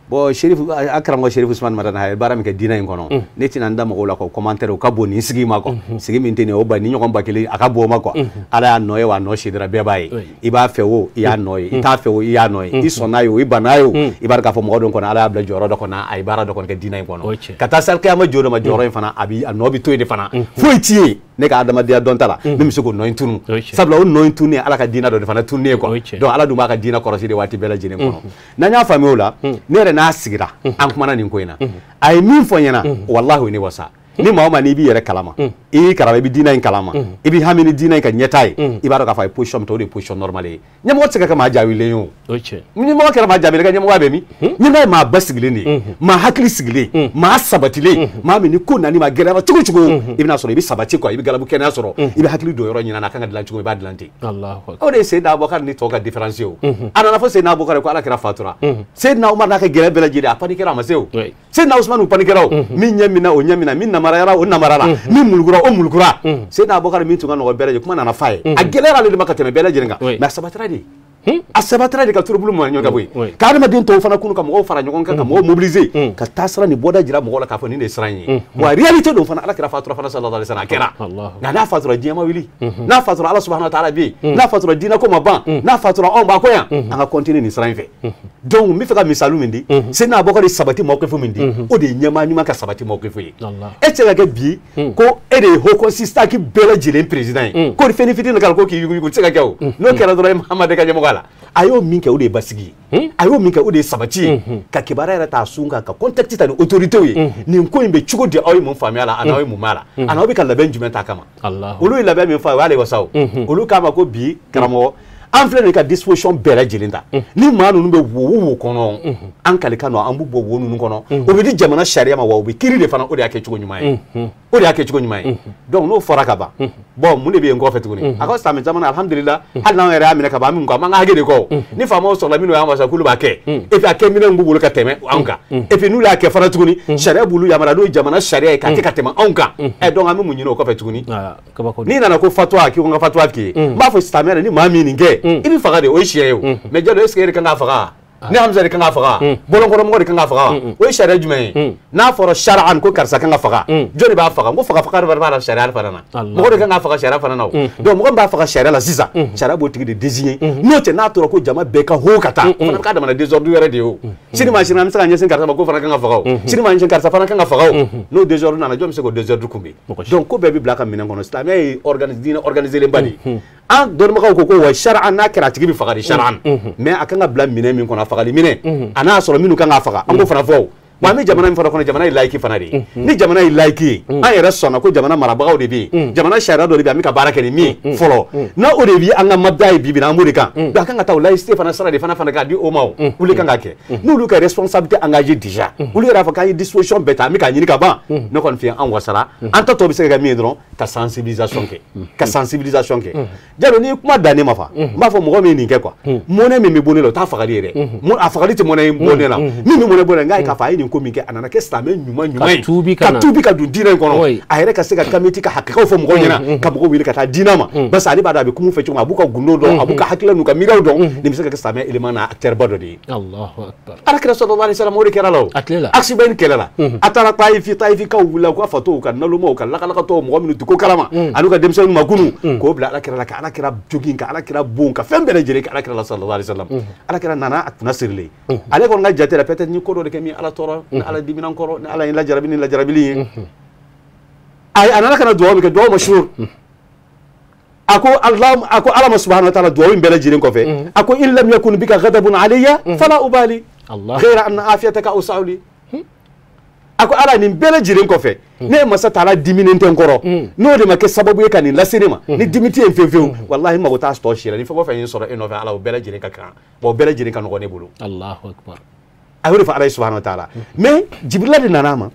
Bon Chérif a karamɔgɔ Chérif Ousmane Madani a ye baara min kɛ diinɛ in kɔnɔ ne tɛna n da mɔgɔw la k'o commentaire o ka bon nin sigi ma quoi sigi min tɛ nin ye o ba ni ɲɔgɔn ba kelen a ka bon o ma quoi Ala y'a nɔ ye wa a nɔ sidira bɛɛ b'a ye i b'a fɛ o i y'a nɔ ye i t'a fɛ o i y'a nɔ ye i sɔnna ye o i banna ye o i b'a dɔn k'a fɔ mɔgɔ dɔ kɔnɔ Ala y'a bila jɔyɔrɔ dɔ kɔnɔ a ye baara dɔ kɔni kɛ diinɛ in kɔnɔ ka taa se alikiyama jɔ dɔ ma jɔyɔrɔ in fana a bi a nɔ bɛ to yen de fana foyi t'i ye ne ka adamadenya dɔn ta la min bɛ se k'o nɔ in tunu sabula o nɔ in tununen Ala ka diinɛ dɔ de fana tununen ye quoi donc Ala dun b'a ka diinɛ kɔlɔsi de waati bɛɛ lajɛlen kɔnɔ n'an y'a faamuya o la ne yɛrɛ n'a sigira an kumana nin ko in na a ye min fɔ n ɲɛna walahi o ye ne wasa ni maa o maa n'i b'i yɛrɛ kalama i y'i karama i bɛ diinɛ in kalama i bɛ hami ni diinɛ in ka ɲɛtaa ye i b'a dɔn k'a fɔ a ye position min ta o de ye position normale ye ɲɛmɔgɔ tɛ se ka kɛ maa jaabilen ye o ɲɛmɔgɔ kɛra maa jaabilen ka ɲɛmɔgɔya bɛ min ɲɛmɔgɔ ye maa basigilen de ye maa hakili sigilen maa sabatilen maa min ni ko nana i ma gɛlɛyara cogo cogo i bɛna sɔrɔ i bɛ sabati quoi i bɛ galabu kɛnɛya sɔrɔ i bɛ hakili don yɔrɔ ɲini na a kan ka dilan cogo i b'a dilan ten o de ye Seydina Abubakar ni tɔw ka différence ye o a nana fɔ Seydina Abubakar ko Ala kira fatura Seydina Umar n'a ka gɛlɛya bɛɛ lajɛlen a panikɛra a ma se o Seydina Usmane panikɛra o min ɲɛ min na o ɲɛ min na min namarayara o namarala min mulukura o mulukura Seydina Abubakar min tun ka nɔgɔn bɛɛ lajɛlen kuma nana f'a ye a gɛlɛyara ale de ma ka tɛmɛ bɛɛ lajɛlen kan mais a sabatira de a sabatira de ka turubulu ma ɲɔgɔn ka bɔ yen ka adamaden tɔw fana kunu ka mɔgɔw fara ɲɔgɔn kan ka mɔgɔw mobiliser ka taa sira ni bɔda jira mɔgɔw la k'a fɔ nin de ye sira in ye wa réalité don fana Ala kira fatura fana sallallahu alaihi wasallam a kɛra nka n'a fatura diɲɛ ma wuli n'a fatura Ala subahana wa taala bɛ yen n'a fatura diinɛ ko ma ban n'a fatura anw b'a kɔ yan an ka continuer nin sira in fɛ donc n bɛ fɛ ka misali min di Seydina Abubakar ye sabati mawqifu min di o de ye ɲɛmaa ɲuman ka sabati mawqifu ye e tɛ se ka kɛ bi ko e de ye haut conseil islamique bɛɛ lajɛlen président ye ko ni fɛn fitinin kɛra ko k'i yuguyugu tɛ se ka kɛ o n'o kɛra dɔrɔn e Mahamadu ka ɲɛmɔgɔ la a y'o min kɛ o de ye basigi ye a y'o min kɛ o de ye sabati ye ka kibaruya yɛrɛ ta sun kan ka contacte ta ni autorités ye nin ko in bɛ cogo di aw ye mun faamuya la a n'aw ye mun m'a la a n'aw bɛ ka labɛn jumɛn ta kama olu ye labɛn min fɔ o y'ale wasa o olu k'a ma ko bi karamɔgɔ an filɛ nin ka disposition bɛɛ lajɛlen ta ni maa ninnu bɛ wo o wo kɔnɔ an kalikan don an b'u bɔ wo ninnu kɔnɔ o bɛ di jamana sariya ma wa o bɛ kiiri de fana o de y'a kɛcogo ɲuman ye o de y'a kɛcogo ɲuman ye donc n'o fɔra ka ban bon mun de bɛ yen kɔfɛ tuguni a ka silamɛ jamana alhamdulillah hali n'anw yɛrɛ y'a minɛ ka ban an bɛ mun kɔ an b'an ka hakɛ de kɔ ni faamaw sɔrɔla minnu y'an wasa k'olu b'a kɛ et puis a kɛ minɛnw b'u bolo ka tɛmɛ anw kan et puis n'u y'a kɛ fana tuguni sariya b'olu yamaruya n'o ye jamana sariya ye k'a kɛ ka tɛmɛ anw kan ɛ donc an bɛ mun ɲini o kɔfɛ tuguni n'i nana ko fatwa k'i ko n ka fatwa k'i ye n b'a fɔ silamɛya la ni maa min nin kɛ i bɛ faga de o ye siɲɛ ye o mais Jalo est ce que e de kan k'a faga ne Hamza de kan k'a faga bɔlɔnkɔrɔmɔgɔ de kan k'a faga o ye sariya jumɛn ye n'a fɔra sariya ko karisa kan ka faga jɔn de b'a faga n ko faga faga de b'a la sariya fana na mɔgɔ de kan k'a faga sariya fana na o donc mɔgɔ min b'a faga sariya la sisan sariya b'o tigi de désigner n'o tɛ n'a tora ko jama bɛɛ ka ho ka taa o fana bɛ k'a damana désordre wɛrɛ de ye o sini maa sini an bɛ se ka ɲɛsin karisa ma k'o fana kan ka faga o sini maa ɲɛsin karisa fana kan ka faga o n'o désordre nana jɔn bɛ se k'o désordre kunbɛn donc ko bɛɛ bɛ bila ka minɛn kɔnɔ silamɛya ye diinɛ organisé ba de ye an dɔnnibagaw ko ko wa sariya n'a kɛra a tigi bɛ faga de sariya mais a kan ka bila minɛn min kɔnɔ a fagali minɛn a n'a sɔrɔ minnu kan k'a faga an k'o fana fɔ o wa an bɛ jamana min fana kɔnɔ jamana ye laïque fana de ye ni jamana ye laïque ye an yɛrɛ sɔnna ko jamana marabagaw de bɛ yen jamana sariya dɔ de bɛ yen an bɛ ka baara kɛ ni min ye fɔlɔ n'a o de bɛ an ka mabda ye bi bi in na an b'o de kan donc a kan ka taa o laïcité fana sira de fana k'a di o ma o olu kan ka kɛ n'olu ka responsabilité engagée déjà olu yɛrɛ b'a fɔ k'an ye disposition bɛɛ ta an bɛ k'a ɲini ka ban ne kɔni fɛ an wasara an ta tɔ bɛ se ka kɛ min ye dɔrɔn ka sensibilisation kɛ ka sensibilisation kɛ Jalo n'i ye kuma dan ne ma fa n b'a fɔ mɔgɔ min ye nin kɛ quoi mɔnɛ min bɛ bɔ ne la o t'a fagali ye dɛ a fagali tɛ mɔnɛ ye bɔ ne la min bɛ mɔnɛ bɔ ne la n k'a ye k'a fɔ a ye nin ko min kɛ a nana kɛ silamɛ ɲuman ɲuman ye ka tuubi ka don diinɛ in kɔnɔ a yɛrɛ ka se ka kamiti ka hakɛkaw fɔ mɔgɔw ɲɛna ka mɔgɔw wele ka taa diinɛ ma parce que ale b'a dɔn a bɛ kuma fɛ cogo min a b'u ka gundo dɔn a b'u ka hakilila n'u ka miiriyaw dɔn nin bɛ se ka kɛ silamɛ élément n'a acteur ba dɔ de ye Ala kira sallallahu alaihi wasallam o de kɛra la o Aksibayini kɛlɛ la a taara Tayifi kaw wulila u ka fatɔw ka nalomaw ka lakalakatɔw mɔgɔ minnu tɛ ko kalama ani ka denmisɛnninw ma kunu k'o bila Ala kira la ka Ala kira jogin ka Ala kira bon ka fɛn bɛɛ lajɛlen kɛ Ala kira la sallallahu alaihi wasallam Ala kira nana a kunna sirilen ale kɔni ka jate la peut-être ni ko dɔ de kɛ min Ala tɔɔrɔ ni Ala dimina n kɔrɔ ni Ala ye n lajarabi ni lajarabili ye a nana ka na duwawu min kɛ duwawu mashhur a ko Ala ma subhanahu wa ta'ala duwawu in bɛɛ lajɛlen kɔfɛ a ko in lam yakun bika ghadabun alayya fala ubali ghayra anna afiyataka awsa'u li a ko Ala nin bɛɛ lajɛlen kɔfɛ ne ye masa taala diminen tɛ n kɔrɔ n'o de ma kɛ sababu ye ka nin lase ne ma ni dimi tɛ yen fewu fewu walahi n mago t'a tɔ si la ni fɛn o fɛn ye n sɔrɔ e nɔfɛ Ala o bɛɛ lajɛlen ka kan wa o bɛɛ lajɛlen ka nɔgɔn ne bolo. Allahu akbar. A y'o de fɔ Ala ye subahana wa taala mais Jibirila de nana a ma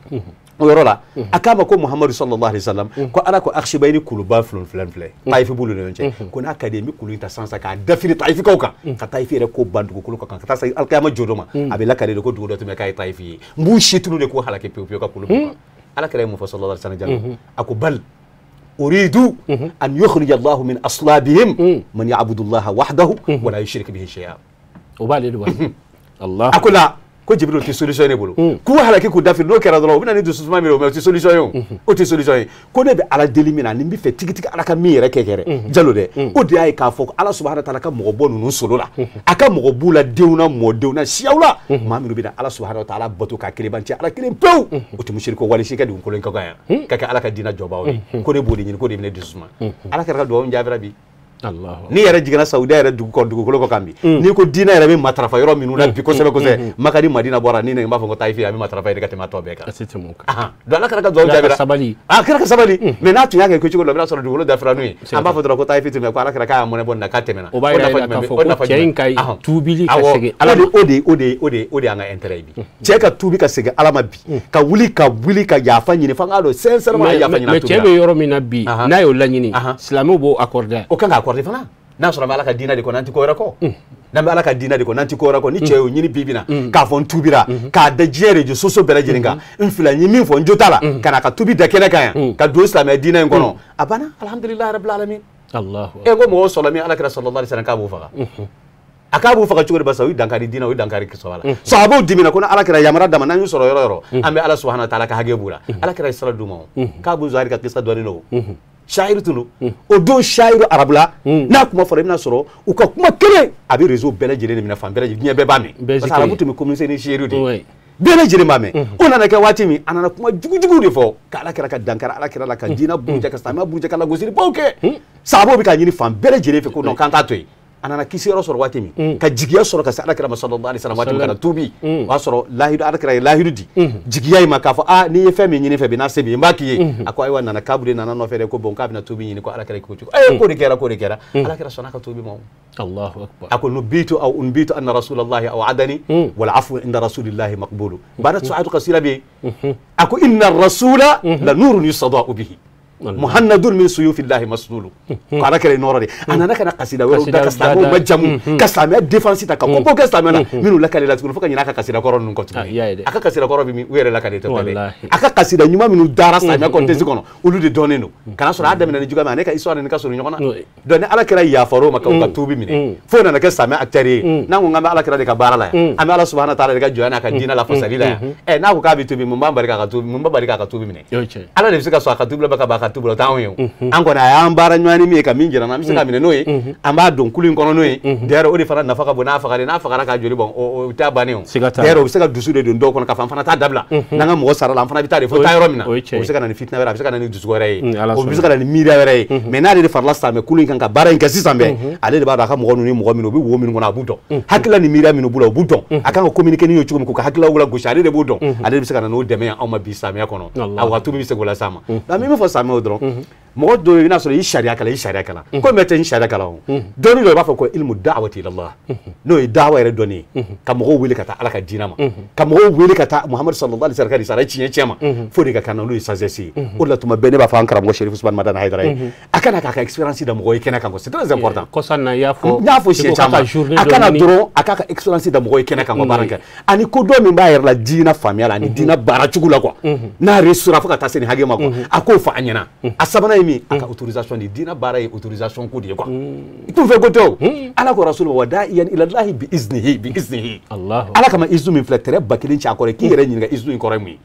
o yɔrɔ la a k'a ma ko Muhamadu sallallahu alaihi wasallam ko Ala ko Aksibayini kuluba filɛ filɛ Tayifi b'olu ni ɲɔgɔn cɛ ko n'a ka di ye n bɛ kulu in ta sisan k'a dafiri Tayifikaw kan ka Tayifi yɛrɛ ko ban dugukolo kan ka taa se alikiyama jɔ ma a bɛ lakale de ko dugu dɔ tun bɛ k'a ye Tayifi ye n b'u si tunu de k'u halaki pewu pewu ka kulu b'u kan Ala kɛra ye mun fɔ sallallahu alaihi wasallam a ko bal uridu an yukhrija Allahu min aslabihim man ya'budu Allaha wahdahu wa la yushrik bihi shay'a o b'ale de wa Allah a ko la Ko Jibril tɛ solution ne bolo. K'u halaki k'u dafiri n'o kɛra dɔrɔn u bɛ na ni dususuma min ye o mais o tɛ solution ye o. O tɛ solution ye. Ko ne bɛ Ala deli min na ni n bɛ fɛ tigitigi Ala ka min yɛrɛ kɛ kɛ Jalo dɛ. O de y'a ye k'a fɔ ko Ala subahana taala ka mɔgɔ bɔ ninnu solo la. A ka mɔgɔ b'u la denw na mɔdenw na siyaw la. Maa minnu bɛ na Ala subahana taala bato k'a kelebancɛ Ala kelen pewu. O tɛ musiriko wale si kɛ dugukolo in kan yan. Ka kɛ Ala ka diinɛ jɔbaaw ye. Ko ne b'o de ɲini k'o de bɛ ne dusu suma. Ala kɛra ka dugawu jaabira bi. N'i yɛrɛ jiginna Saudiya yɛrɛ dugu kɔ dugukolo kɔ kan bi n'i ko diinɛ yɛrɛ bɛ matarafa yɔrɔ minnu na bi kosɛbɛ kosɛbɛ Maka ni Madina bɔra ni ne b'a fɔ ko Tayifi a bɛ matarafa yɛrɛ ka tɛmɛ a tɔ bɛɛ kan. Donc Ala kɛra ka dugawu jaabira. A kɛra ka sabali mais n'a tun y'a kɛ cogo dɔ la i bɛna sɔrɔ dugukolo dafira n'o ye an b'a fɔ dɔrɔn ko Tayifi tun bɛ ko Ala kɛra k'a y'a mɔnɛ bɔ nin na k'a tɛmɛna. O b'a yira k'a fɔ ko cɛ in ka tuubili ka segin Ala ma. O de y'an ka intérêt ye bi. Cɛ ka tuubi ka segin Ala ma bi ka wuli ka yafa ɲini f'an k'a dɔn sincèrement a ye yafa ɲini a tuubira. Mais cɛ bɛ yɔrɔ min na bi n'a y'o laɲini silamɛw b'o accorder. O kan k'a accorder fana. N'a sɔrɔ an bɛ Ala ka diinɛ de kɔnɔ an tɛ ko wɛrɛ kɔ. N'an bɛ Ala ka diinɛ de kɔnɔ n'an tɛ ko wɛrɛ kɔ ni cɛ y'o ɲini bi bi na k'a fɔ n tuubira k'a da diɲɛ réseaux sociaux bɛɛ lajɛlen kan n fila n ye min fɔ n jo t'a la ka na ka tuubi da kɛnɛ kan yan ka don silamɛya diinɛ in kɔnɔ a banna alhamdulilahi rabil alamin. E ko mɔgɔw sɔrɔla min Ala kɛra sallallahu alaihi wasallam k'a b'o faga. A k'a b'u faga cogo di barisa u ye dankari diinɛ u ye dankari sɔrɔ la. Sahabaw dimina ko ni Ala kɛra yamaruya d'a ma n'an y'u sɔrɔ yɔrɔ yɔrɔ an bɛ Ala subahana taala ka hakɛ b'u la. Ala kɛra ye sira d'u ma o k'a b'u Zuhari ka kisa dɔɔnin don. Shahiru tun don o don shahiru arabula n'a kuma fɔra i bɛna sɔrɔ u ka kuma kelen a bɛ réseau bɛɛ lajɛlen de minɛ fan bɛɛ lajɛlen diɲɛ bɛɛ b'a mɛn parce que arabu tun bɛ communiquer ni shahiru de ye bɛɛ lajɛlen b'a mɛn o nana kɛ waati min a nana kuma jugujuguw de fɔ ka Ala kɛra ka dankari Ala kɛra la ka diinɛ buruja ka silamɛya buruja ka lagosilibaw kɛ sahabaw bɛ k'a ɲini fan bɛɛ lajɛlen fɛ ko non k'an t'a to yen. A nana kisi yɔrɔ sɔrɔ waati min ka jigiya sɔrɔ ka se Ala kira ma sallallahu alaihi wasallam waati min ka na tuubi o y'a sɔrɔ lahidu Ala kira ye lahidu di jigiya in ma k'a fɔ aa n'i ye fɛn min ɲini fɛ bi n'a se bi n b'a k'i ye a ko ayiwa nana kaburu nana nɔfɛ dɛ ko bon k'a bɛna tuubi ɲini ko Ala kira ko cogo ee ko de kɛra ko de kɛra Ala kira sɔnna ka tuubi ma o. Allahu akbar. A ko nubitu aw unbitu anna rasulallahi aw adani wal afu inda rasulillahi maqbulu bada su'adu qasira bi a ko inna rasula la nurun yusada'u bihi muhannadun min suyufillahi maslulu ko Ala kɛra nɔrɔ de a nana ka na kasida wɛrɛw da ka silamɛw ma jamu ka silamɛya défense ta ka ko kɛ silamɛya la minnu lakale la tuguni fo ka ɲinɛ a ka kasida kɔrɔ ninnu kɔ tuguni a ka kasida kɔrɔ bɛ min u yɛrɛ lakale tɛ dɛ a ka kasida ɲuman minnu dara silamɛya contexte kɔnɔ olu de dɔnnen don kana sɔrɔ a daminɛ ni juguya min ale ka histoire ni ka surun ɲɔgɔn na donc ni Ala kɛra yafar'o ma ka u ka tuubi minɛ fo nana kɛ silamɛya acteur ye n'an ko k'an bɛ Ala kɛra de ka baara la yan an bɛ Ala subahana taala de ka jɔnya n'a ka diinɛ lafasali la yan ɛ n'a ko k'a bɛ tuubi mun b'an bali k'a ka tuubi mun b'a bali k'a ka tuubi minɛ Ala de bɛ se ka sɔn a ka tuubi la ka ban a ka tuubi la o t'anw ye o an kɔni a y'an baara ɲɔgɔn ni min ye ka min jira an na an bɛ se ka minɛ n'o ye an b'a don kulu in kɔnɔ n'o ye d'ailleurs o de fana nafa ka bon n'a fagara n'a fagara k'a joli bɔn o t'a bannen o d'ailleurs o bɛ se ka dusu de don dɔw kɔnɔ k'a fɔ an fana t'a dabila n'an ka mɔgɔ sara la an fana bɛ taa de fo taa yɔrɔ min na o bɛ se ka na ni fitina wɛrɛ a bɛ se ka na ni dusu wɛrɛ ye o bɛ se ka na ni miiriya wɛrɛ ye mais n'ale de farala silamɛ kulu in kan ka baara in kɛ sisan bɛɛ ale de b'a dɔn a ka mɔgɔ ninnu ye mɔgɔ minnu u bɛ wo minnu kɔnɔ a b'u dɔn hakilila ni miiriya minnu b'u la u b'u dɔn a kan ka communiquer n'u ye cogo min k'u ka hakililaw lagosi ale de b'u dɔn ale de bɛ se ka na n'o dɛmɛ ye anw ma bi silamɛya kɔnɔ a waati min bɛ se k'o las'an ma nka min bɛ fɔ silamɛw dɔrɔn mɔgɔ dɔw i bɛna sɔrɔ i sariya kalan i sariya kalan ko mɛ tɛ n sariya kalan o dɔnni dɔ i b'a fɔ ko ilmu da'wati ila Allah n'o ye dawa yɛrɛ dɔnni ye ka mɔgɔw wele ka taa Ala ka diinɛ ma ka mɔgɔw wele ka taa Muhamadu sallallahu alaihi wasallam ka risala tiɲɛ tiɲɛ ma fo de ka kan n'o ye sagesse ye o de la tuma bɛɛ ne b'a fɔ an karamɔgɔ Chérif Ousmane Madani Haidara ye a kana k'a ka expérience da mɔgɔw ye kɛnɛ kan c'est très important kɔsa na i y'a fɔ n y'a fɔ siɲɛ caman a kana dɔrɔn a k'a ka expérience da mɔgɔw ye kɛnɛ kan ka baara kɛ ani ko dɔ min b'a yɛrɛ la diinɛ faamuya la ani diinɛ baara cogo la quoi n'a réussira fo ka taa se nin hakɛ ma quoi a k'o fɔ an ɲɛna a sabanan ye min a ka autorisation di diinɛ baara ye autorisation ko de ye quoi i t'u fɛ ko tɛ o Ala ko rasulu wa da'iyan ila Allahi bi iznihi bi iznihi Ala kama iznu min filɛ tɛrɛ 1000 ci a kɔrɔ k'i yɛrɛ ɲininka iznu in kɔrɔ ye mun ye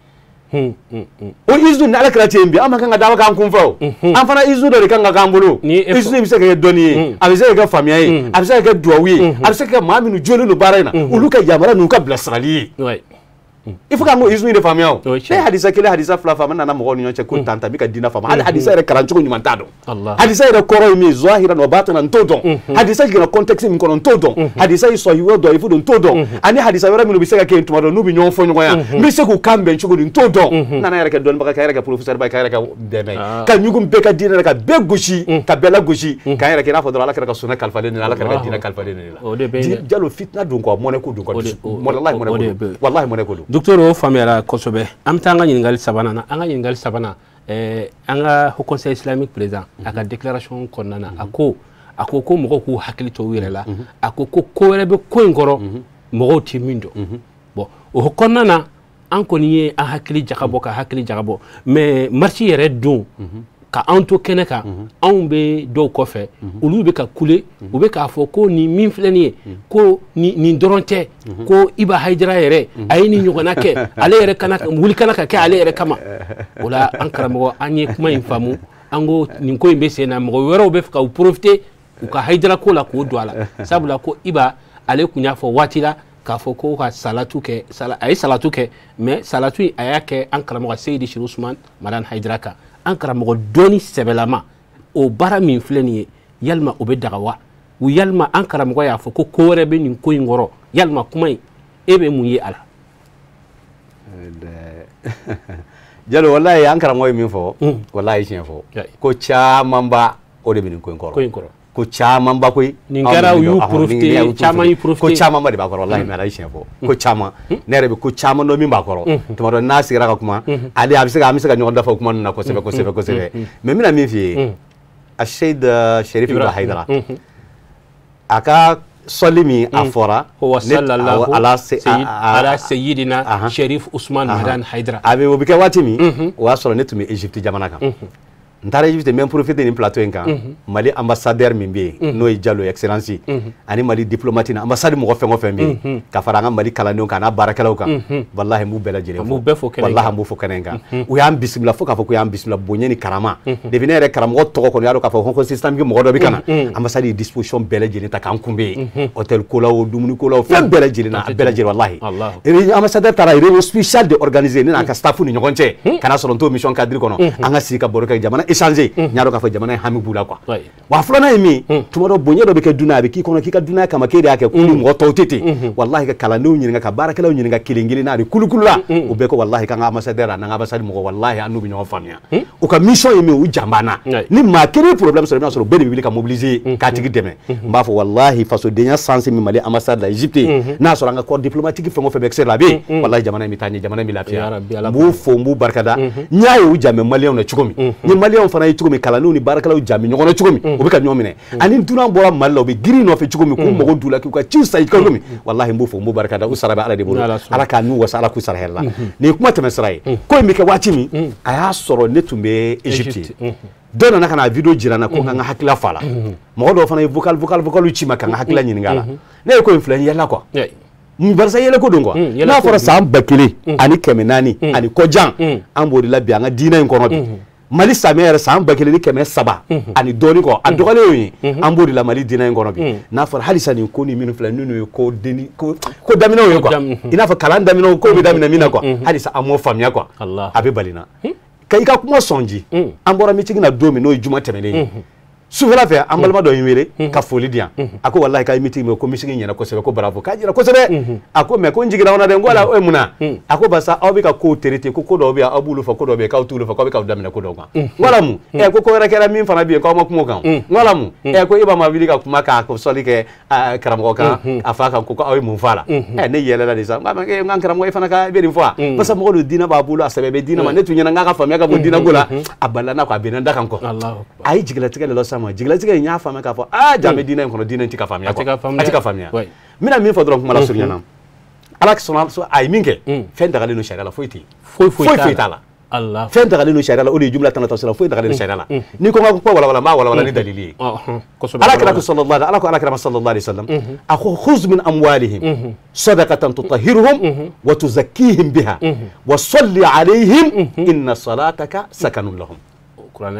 o iznu ni Ala kɛra cɛ in bi an ma kan ka dawa k'an kun fɛ o an fana iznu dɔ de kan ka k'an bolo iznu bɛ se ka kɛ dɔnni ye a bɛ se ka kɛ faamuya ye a bɛ se ka kɛ duwawu ye a bɛ se ka kɛ maa minnu jɔlen don baara in na olu ka yamaruya n'u ka bilasirali ye il faut k'an k'o iznu de faamuya o ne ye hadisa kelen hadisa fila faamu nana mɔgɔw ni ɲɔgɔn cɛ ko tan tan n bɛ ka diinɛ faamu hali hadisa yɛrɛ kalan cogo ɲuman t'a dɔn hadisa yɛrɛ kɔrɔ ye min ye zahiran wa batinan n t'o dɔn hadisa jiginna contexte min kɔnɔ n t'o dɔn hadisa ye sahihu wa da'ifu don n t'o dɔn ani hadisa wɛrɛ minnu bɛ se ka kɛ yen tuma dɔ n'u bɛ ɲɔgɔn fɔ ɲɔgɔn ya n bɛ se k'u kan bɛn cogo di n t'o dɔn n nana yɛrɛ kɛ dɔnnibaga ka yɛrɛ kɛ professeur ba ye ka yɛrɛ kɛ dɛmɛ ye ka ɲugun bɛɛ ka diinɛ ka bɛɛ gosi ka bɛɛ lagosi k'an yɛrɛ kɛ i n'a fɔ dɔrɔn Ala kɛra ka sunna kalifalen ne la Ala kɛra ka diinɛ kalifalen ne la Jalo fitina don quoi mɔnɛ ko don quoi walahi mɔnɛ ko don walahi mɔnɛ ko don. Docteur o faamuyara kosɛbɛ an bɛ taa an ka ɲininkali sabanan na an ka ɲininkali sabanan an ka Haut Conseil islamique président a ka déclaration kɔnɔna na a ko ko mɔgɔw k'u hakili to u yɛrɛ la a ko ko wɛrɛ bɛ ko in kɔrɔ mɔgɔw tɛ min dɔn bon o kɔnɔna na an kɔni ye an hakili jagabɔ ka hakili jagabɔ mais marche yɛrɛ don Ka an to kɛnɛ kan, anw bɛ dɔw kɔfɛ, olu bɛ ka kule, u bɛ k'a fɔ ko nin min filɛ nin ye, ko nin dɔrɔn tɛ, ko Iba Hayidara yɛrɛ a ye nin ɲɔgɔnna kɛ, ale yɛrɛ kana wuli kana ka kɛ ale yɛrɛ kama. O la an karamɔgɔ, an ye kuma in faamu, an ko nin ko in bɛ sen na, mɔgɔ wɛrɛw bɛ fɛ ka u profiter u ka Hayidara ko la k'o don a la, sabula ko Iba ale tun y'a fɔ waati la k'a fɔ ko ka salatu kɛ, a ye salatu kɛ, mais salatu in a y'a kɛ an karamɔgɔ Seyidi Sherif Usman Madani Hayidara kan. An karamɔgɔ dɔɔni sɛbɛlama, o baara min filɛ nin ye, yalima o bɛ daga wa? O yalima an karamɔgɔ y'a fɔ ko ko wɛrɛ bɛ nin ko in kɔrɔ, yalima kuma in e bɛ mun ye a la? Jalo, walayi an karamɔgɔ ye min fɔ, walayi tiɲɛ fɔ, ko camanba o de bɛ nin ko in kɔrɔ. Ko camanba koyi. Nin kɛra u y'u profiter, caman y'u profiter. Ko camanba de b'a kɔrɔ, walahi ala ye tiɲɛ fɔ. Ko caman, ne yɛrɛ bɛ ko caman dɔn min b'a kɔrɔ. Tuma dɔ n'a sigira ka kuma, ale a bɛ se ka, an bɛ se ka ɲɔgɔn dafa o kuma ninnu na kosɛbɛ kosɛbɛ kosɛbɛ. Mais n bɛna min f'i ye, Aseyid Sherif Iba Hayidara, a ka sɔli min a fɔra, ala Seyidina Sherif Usman Madani Hayidara. A bɛ o bɛ kɛ waati min, o y'a sɔrɔ ne tun bɛ Égypte jamana kan. N taara Égypte, n bɛ profiter nin plateau in kan, Mali ambassadeur min bɛ yen n'o ye Jalo excellence, ani Mali diplomate ni ambassade mɔgɔ fɛn o fɛn bɛ yen, ka fara an ka Mali kalandenw kan n'a baarakɛlaw kan, walahi n b'u bɛɛ lajɛlen fo, walahi n b'u fo kɛnɛ in kan. U y'an bisimila fo k'a fɔ k'u y'an bisimila bonya ni karama. Depuis ne yɛrɛ karamɔgɔ tɔgɔ kɔnɔ, y'a dɔn k'a fɔ ko système mɔgɔ dɔ bɛ ka na, ambassade ye disposition bɛɛ lajɛlen ta k'an kunbɛn yen, hôtel ko la o, dumuni ko la o, fɛn bɛɛ lajɛlen na, a bɛɛ lajɛlen walahi. Ambassadeur taara réunion spéciale de organiser ne n'a ka staff ni ɲɔgɔn cɛ, ka n'a sɔrɔ n t'o mission cadre kɔnɔ, an ka sigi ka baro kɛ, jamana échanger, n y'a dɔn k'a fɔ jamana in hami b'u la quoi. Wa filanan ye min, tuma dɔ bonya dɔ bɛ kɛ dunan, a bɛ k'i kɔnɔ k'i ka dunan kama k'e de y'a kɛ, k'u ni mɔgɔ tɔw tɛ ten. Walahi ka kalandenw ɲininka, ka baarakɛlaw ɲininka kelen kelen n'a bɛ kulukulu la, u bɛɛ ko walahi k'an ka ambassadeur a n'an ka ambassade mɔgɔ, walahi an n'u bɛ ɲɔgɔn faamuya. U ka mission ye min ye, u jan b'an na. Ni maa kelen ye problème sɔrɔ, i bɛna sɔrɔ bɛɛ de bɛ wuli ka mobiliser k'a tigi dɛmɛ. N b'a fɔ walahi fasodenya sanse min Mali ambassade la Égypte, n'a sɔrɔ an ka corps diplomatique fɛn o fɛn bɛ extérieur la a bɛ yen, walahi jamana in bɛ taa ɲɛ, jamana in bɛ lafiya. N b'u fo, n b'u barikada. N y'a ye u jan bɛ maliyɛnw na cogo min, ni maliyɛnw fana ye cogo min, kalandenw ni baarakɛlaw jan bɛ ɲɔgɔn na cogo min, u bɛ ka ɲɔgɔn minɛ, ani dunan bɔra Mali la u bɛ girin nɔfɛ cogo min, k'u mago d'u la, k'u ka ciw sa i cogo min, walahi n b'u fo, n b'u barikada. U sara bɛ Ala de bolo, Ala k'a n'u wasa, Ala k'u sara hɛrɛ la. Nin ye kuma tɛmɛ sira ye. Ko in bɛ kɛ waati min, a y'a sɔrɔ ne tun bɛ Égypte. Dɔ nana ka na vidéo jira n na ko n ka n ka hakilila fa la. Mɔgɔ dɔw fana ye vocal vocal vocal ci ma ka n ka hakilila ɲininka a la. Ne ye ko in filɛ, n yɛlɛla quoi. Barisa yɛlɛ ko don quoi. N'a fɔra san 1400 ani kɔjan, an b'o de la bi an ka diinɛ in kɔnɔ bi. Mali samiya yɛrɛ san 1300 ani dɔɔni kɔ, a dɔgɔlen ye, an b'o de la Mali diinɛ in kɔnɔ bi. N'a fɔra halisa nin ko ni minnu filɛ, ninnu ye ko denni ko daminɛw ye quoi, i n'a fɔ kalan daminɛw ko bɛ daminɛ min na quoi, halisa an m'o faamuya quoi, a bɛ bali n na. Ka i ka kuma sɔn ji, an bɔra meeting na don min, n'o ye juma tɛmɛnen ye, sufɛla fɛ an balima dɔ ye n wele ka foli di yan. A ko walahi k'a ye meeting min, ko meeting ɲɛna kosɛbɛ, ko bravo, k'a jɛra kosɛbɛ. A ko mais ko n jiginna aw na dɛ. N ko ala o ye mun na? A ko barisa aw bɛ ka kow traiter, ko ko dɔw bɛ yan aw b'olu fɔ, ko dɔw bɛ yen k'aw t'olu fɔ, k'aw bɛ k'aw daminɛ ko dɔw kan. N ko ala mun? Ɛ ko ko wɛrɛ kɛra min fana bɛ yen k'aw ma kuma o kan. N ko ala mun? Ɛ ko Iba ma wuli ka kuma k'a sɔli kɛ karamɔgɔ kan, a fa kan, ko aw ye mun fɔ a la? Ɛ ne yɛlɛla de sa, n ko n ka karamɔgɔ e fana ka i bɛ nin fɔ wa? Barisa mɔgɔ don diinɛ b'a bolo, a sɛbɛ bɛ diinɛ ma, ne tun ɲɛna n k'a ka faamuya ka bon diinɛ ko la, a balila n'a kɔ, a bɛnna n da kan kɔ. A ye jigilatigɛ de lase ma, jigilatigɛ in y'a faamuya k'a fɔ aa jaa bɛ diinɛ in kɔnɔ, diinɛ in tɛ ka faamuya quoi, a tɛ ka faamuya. N bɛna min fɔ dɔrɔn kuma la surunya na, Ala sɔnna a ye min kɛ, fɛn dagalen don sariya la, foyi tɛ yen, foyi foyi t'a la. Fɛn dagalen don sariya la, o de ye jumla tan tafsira, foyi dagalen don sariya la. N'i ko n ka kuma walawala, n b'a walawala ni dalili ye. Ala kira ko sallallahu, ala ko ala kira sallallahu alaihi wasallam, a ko khuz min amwalihim sadaqatan tutahhiruhum wa tuzakkihim biha wa salli alayhim inna salataka sakanun lahum.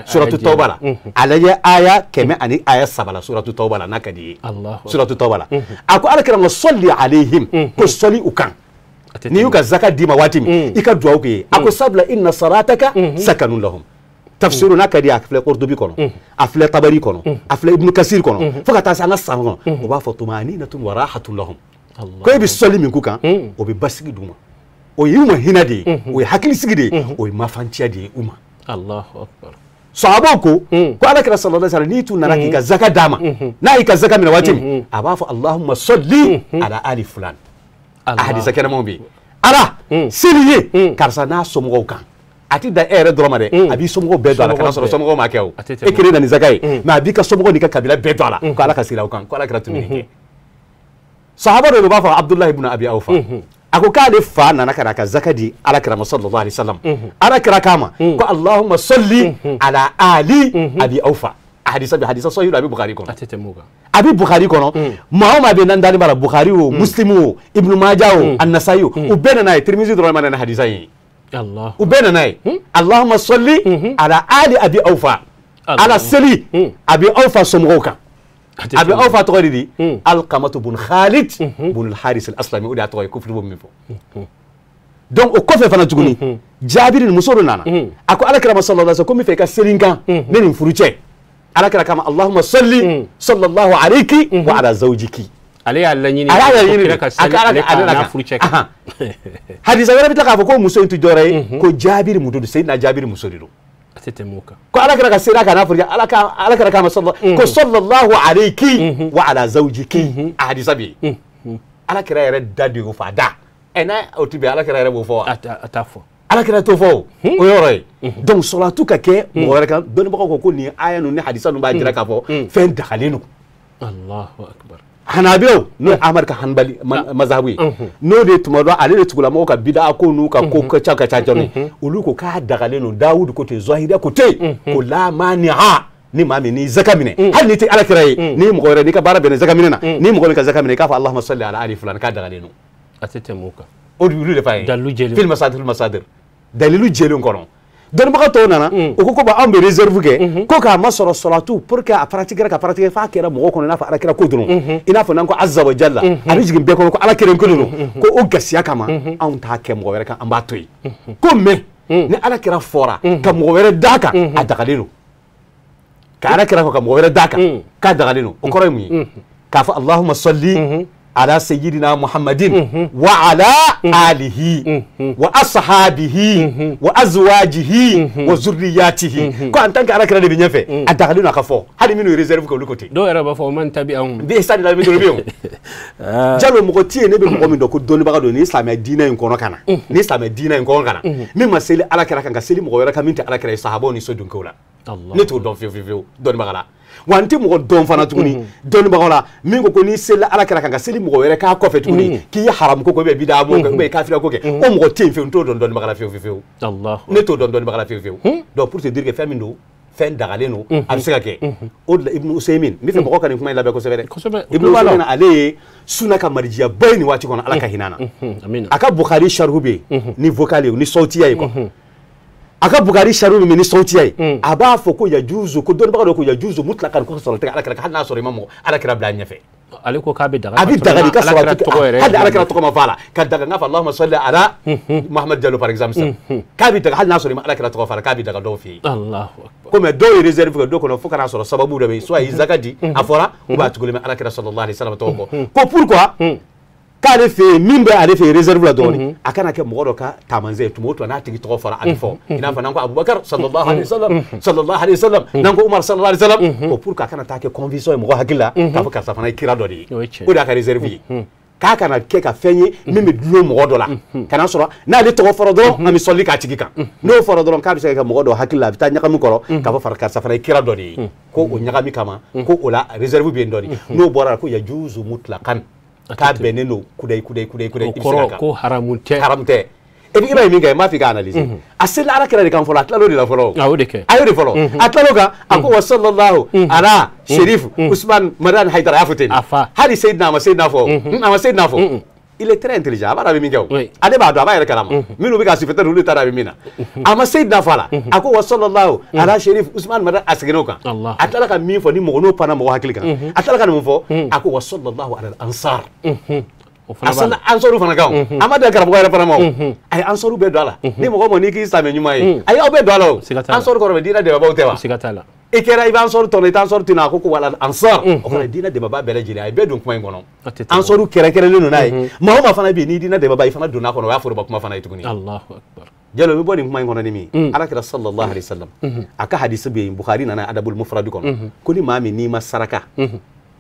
Suratu Tawba la, a lajɛ aya 100 ani aya 3 la, suratu Tawba la n'a ka di ye. Suratu Tawba la, a ko ala kira ma salli alayhim, ko sɔli u kan. N'i y'u ka zaka d'i ma waati min, i ka duwawu k'u ye. A ko sabula inna salataka sakanun lahum. Tafsiru n'a ka di ye, a filɛ Qurtubi kɔnɔ, a filɛ Tabari kɔnɔ, a filɛ Ibn Kasir kɔnɔ, fo ka taa se an ka san kɔnɔ, o b'a fɔ tumaninatun wa rahatun lahum. Ko e bɛ sɔli min k'u kan, o bɛ basigi d'u ma, o y'u ma hinɛ de ye, o ye hakilisigi de ye, o ye mafanciya de ye u ma. Allahu akbar. Sahabaw ko ko ala kira sallallahu alaihi wasallam, n'i tun nana k'i ka zaka d'a ma, n'a y'i ka zaka minɛ waati min, a b'a fɔ Allahumma salli ala ali fulan. A hadisa kɛnɛmaw bɛ yen. Ala seli ye karisa n'a somɔgɔw kan, a ti dan e yɛrɛ dɔrɔn ma dɛ, a b'i somɔgɔw bɛɛ don a la, kana sɔrɔ somɔgɔw ma kɛ o, e kelen na ni zaka ye, mais a b'i ka somɔgɔw n'i ka kabila bɛɛ don a la, ko ala ka sigi aw kan, ko ala kira tun bɛ nin kɛ. Sahaba dɔ b'a fɔ Abdullahi ibn Abi Awfa, A ko k'ale fa nana ka na ka zaka di ala kira ma sallallahu alaihi wasallam. Ala kira kama ko Allahumma salli ala ali abi awfa. Hadisa bi hadisa sahih abi Bukhari kɔnɔ. A bɛ Bukhari kɔnɔ. Maa o maa bɛ nan dalen b'a la Bukhari o Muslim o Ibn Majah o An-Nasa'i o u bɛɛ nana ye Tirmizi dɔrɔn ma nana hadisa ye. U bɛɛ nana ye Allahumma salli ala ali abi awfa. Ala seli abi awfa somɔgɔw kan. Abi awfa tɔgɔ de di Alqamatu bun Khalid bun al-Haris al-Aslami o de y'a tɔgɔ ye ko fili min fɔ. Donc o kɔfɛ fana tuguni Jabiri muso dɔ nana a ko ala kira ma sallallahu alaihi wasallam ko n bɛ fɛ i ka seli n kan ne ni n furu cɛ. Ala kira kama Allahumma salli sallallahu alayki wa ala zawjiki. Ale y'a laɲini ka seli ale kan n'a furu cɛ kan. Hadisa wɛrɛ bɛ tila k'a fɔ ko muso in tɛ dɔwɛrɛ ye ko Jabiri muso don Seyidina Jabiri muso de don. Ko ala kira ka seli a kan n'a furu cɛ ala kira kama ko sallallahu alayki wa ala zawjiki. A hadisa bɛ yen. Ala kira yɛrɛ da de y'o fɔ a da. Ɛ n'a o tɛ bɛn ala kira yɛrɛ b'o fɔ wa? A t'a fɔ. Ala kira t'o fɔ o yɔrɔ ye. Donc sɔlatu ka kɛ mɔgɔ wɛrɛ kan dɔnnibagaw ko nin aya ninnu ni hadisa ninnu b'a jira k'a fɔ fɛn dagalen don. Allahu akbar. Hanabilaw n'o ye Ahmad ka Hanbali mazhabu ye n'o de tuma dɔ ale de tugulamɔgɔw ka bida ko n'u ka ko ka ca ka ca jɔn olu ko k'a dagalen don. Dawudu ko ten Zahiriya ko ten ko la mani'a ni maa min n'i zaka minɛ hali n'i tɛ ala kira ye ni mɔgɔ wɛrɛ n'i ka baara bɛnna zaka minɛ na ni mɔgɔ min ka zaka minɛ i k'a fɔ Allahumma salli ala ali fulan k'a dagalen don. A tɛ tɛmɛ o kan. O de olu de fa ye. Dalilu jɛlen. Fil masadir masadir. Dalilu jɛlen kɔnɔ. Dɔnnibaga tɔw nana u ko ko anw bɛ réserve kɛ ko k'a masɔrɔ sɔlatu pour que a pratique ka pratique f'a kɛra mɔgɔ kɔnɔ i n'a fɔ ala kira ko dɔrɔn i n'a fɔ n'an ko azza wa jalla a bɛ jigin bɛɛ kɔnɔ ko ala kelen kelen don ko o gasiya kama anw t'a kɛ mɔgɔ wɛrɛ kan an b'a to yen ko mais ni ala kira fɔra ka mɔgɔ wɛrɛ d'a kan a dagalen don ka ala kira fɔ ka mɔgɔ wɛrɛ d'a kan k'a dagalen don o kɔrɔ ye mun ye k'a fɔ Allahumma salli ala sayyidina Muhammadin wa ala alihi wa ashabihi wa azwajihi wa zurriyatihi. Ko en tant que ala kira de bɛ ɲɛfɛ a dagalen don a ka fɔ hali minnu ye réserve kɛ olu ko ten. Dɔw yɛrɛ b'a fɔ man tabi'ahum bi ihsani ila yawmi din. Jalo mɔgɔ tɛ yen ne bɛ mɔgɔ min dɔn ko dɔnnibaga don ni silamɛ diinɛ in kɔnɔ ka na ni silamɛ diinɛ in kɔnɔ ka na min ma seli ala kira kan ka seli mɔgɔ wɛrɛ kan min tɛ ala kira ye sahabaw ni sodenkew la ne t'o dɔn fiyewu fiyewu dɔnnibaga la. Wa n tɛ mɔgɔ dɔn fana tuguni dɔnnibagaw la min ko ko n'i selila ala kira kan ka seli mɔgɔ wɛrɛ k'a kɔfɛ tuguni k'i ye haramu ko kɛ ou bien bidaa ko kɛ ou bien kafiriya ko kɛ o mɔgɔ tɛ yen fiyewu n t'o dɔn dɔnnibaga la fiyewu fiyewu. Ne t'o dɔn dɔnnibaga la fiyewu fiyewu. Donc pour te dire que fɛn min don fɛn dagalen don a bɛ se ka kɛ. O de la Ibn Usaymin n bɛ fɛ mɔgɔw ka nin kuma in labɛn kosɛbɛ dɛ. Ibn Usaymin ale ye sunna ka marijiyaba ye nin waati kɔnɔ ala ka hinɛ na. A ka Bukhari sharhu bɛ yen ni vocal ye ni sawtiya ye quoi. A ka Bukhari sharhu min ni sawtiya ye a b'a fɔ ko yajuzu ko dɔnnibaga dɔ ko yajuzu mutlaqan ko sɔrɔ tɛ ala kira hali n'a sɔrɔ i ma mɔgɔ ala kira bila a ɲɛfɛ. Ale ko k'a bɛ daga. A bɛ daga de ka sɔrɔ hali ala kira tɔgɔ ma fɔ a la ka daga n'a fɔ Allahumma salli ala Muhammad Jalo par exemple sisan k'a bɛ daga hali n'a sɔrɔ i ma ala kira tɔgɔ fɔ a la k'a bɛ daga dɔw fɛ yen. Allahu akbar. Ko mais dɔw ye réserve kɛ dɔw kɔnɔ fo ka n'a sɔrɔ sababu dɔ bɛ yen soit i zaka di a fɔra ou bien a tugulen bɛ ala kira sallallahu alaihi wasallam tɔgɔ kɔ ko pourquoi k'ale fɛ yen min bɛ ale fɛ yen réserve la dɔɔnin a kana kɛ mɔgɔ dɔ ka taamasiyɛn ye tuma o tuma n'a tigi tɔgɔ fɔra a bɛ fɔ i n'a fɔ n'an ko Abubakar sallallahu alaihi wasallam sallallahu alaihi wasallam n'an ko Umar sallallahu alaihi wasallam ko pour que a kana taa kɛ confusion ye mɔgɔ hakili la k'a fɔ karisa fana ye kira dɔ de ye o de y'a ka réserve ye k'a kana kɛ ka fɛn ye min bɛ dulon mɔgɔ dɔ la kana sɔrɔ n'ale tɔgɔ fɔra dɔrɔn an bɛ sɔli k'a tigi kan n'o fɔra dɔrɔn k'a bɛ se ka kɛ mɔgɔ dɔ hakili la a bɛ taa ɲagami kɔrɔ k'a fɔ karisa fana ye kira dɔ de ye ko o ɲagami kama ko o la réserve bɛ yen dɔɔnin n'o bɔra la ko yajuzu mutlaqan k'a bɛnnen don kudayi kudayi kudayi kudayi i bɛ se ka kan ko haramu tɛ haramu tɛ et puis i b'a ye min kɛ n b'a f'i ka analyser a selila ala kira de kan fɔlɔ a tilal'o de la fɔlɔ a y'o de kɛ a y'o de fɔlɔ a tilal'o kan a ko wa sallallahu ala Sherif Usman Madani Haidara a y'a fɔ ten a fa hali Seyidina a ma Seyidina fɔ a ma Seyidina fɔ il est très intelligent a b'a dɔn a bɛ min kɛ o ale b'a dɔn a b'a yɛrɛ kalama minnu bɛ k'a suivre peut-être olu t'a dɔn a bɛ min na a ma Seyidina fɔ a la a ko wa sallallahu ala Sherif Usman Madani a seginna o kan a tilala ka min fɔ ni mɔgɔ n'o panna mɔgɔ hakili kan a tilala ka nin fɔ a ko wa sallallahu ala ansar a sɔnna ansaru fana kan o a ma dan karamɔgɔ yɛrɛ fana ma o a ye ansaru bɛɛ don a la ni mɔgɔ mɔgɔ n'i k'i silamɛ ɲuman ye a y'aw bɛɛ don a la o ansaru kɔrɔ bɛ diinɛ dɛmɛbaaw tɛ wa siga t'a la i kɛra i bɛ ansaru tɔnɔ i tɛ ansaru tɔnɔ a ko ko wala ansar o fana diinɛ dɛmɛbaa bɛɛ lajɛlen a ye bɛɛ don kuma in kɔnɔ ansaru kɛrɛnkɛrɛnlen don n'a ye maa o maa fana bɛ yen n'i diinɛ dɛmɛbaa i fana donna a kɔnɔ o y'a foroba kuma fana ye tuguni. Allahu akbar. Jalo bɛ bɔ nin kuma in kɔnɔ ni min ye ala kira sallallahu alaihi wasallam a ka hadisi bɛ yen Bukhari nana adabul mufrad kɔnɔ ko ni maa min n'i ma saraka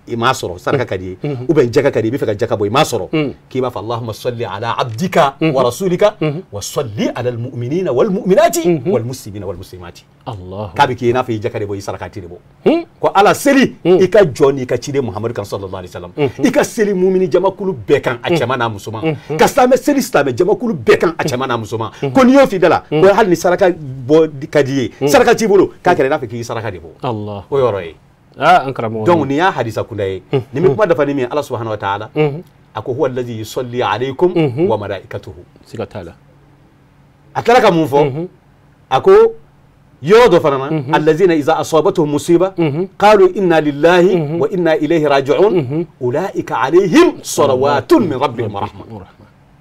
i m'a sɔrɔ saraka ka di ye ou bien jaka ka di i bɛ fɛ ka jaka bɔ i m'a sɔrɔ k'i b'a fɔ Allahumma salli ala abdika wa rasulika wa salli ala almu'minina wal mu'minati wal muslimina wal muslimati k'a bɛ k'i n'a fɔ i jaka de bɔ i sarakati de bɔ Ko ala seli i ka jɔn n'i ka ciden Muhamadu kan sallallahu alaihi wasallam, i ka seli mumini jamakulu bɛɛ kan a cɛman n'a musoman, ka silamɛ seli silamɛ jamakulu bɛɛ kan a cɛman n'a musoman. Ko n'i y'o f'i da la, ko hali ni saraka bɔ ka di ye, saraka t'i bolo, k'a kɛra i n'a fɔ k'i saraka de bɔ. O yɔrɔ ye. An karamɔgɔ. Donc nin y'a hadisa kunda ye. Nin bɛ kuma dafa ni min ye, Ala subahana wa taala a ko huwa allazi yusalli alaykum wa malaikatuhu. Siga t'a la. A tilala ka mun fɔ? A ko yɔrɔ dɔ fana na, allazina iza asabatuhum musiba qalu inna lillahi wa inna ilayhi raji'un ulaika alayhim salawatun min rabbihim wa rahma.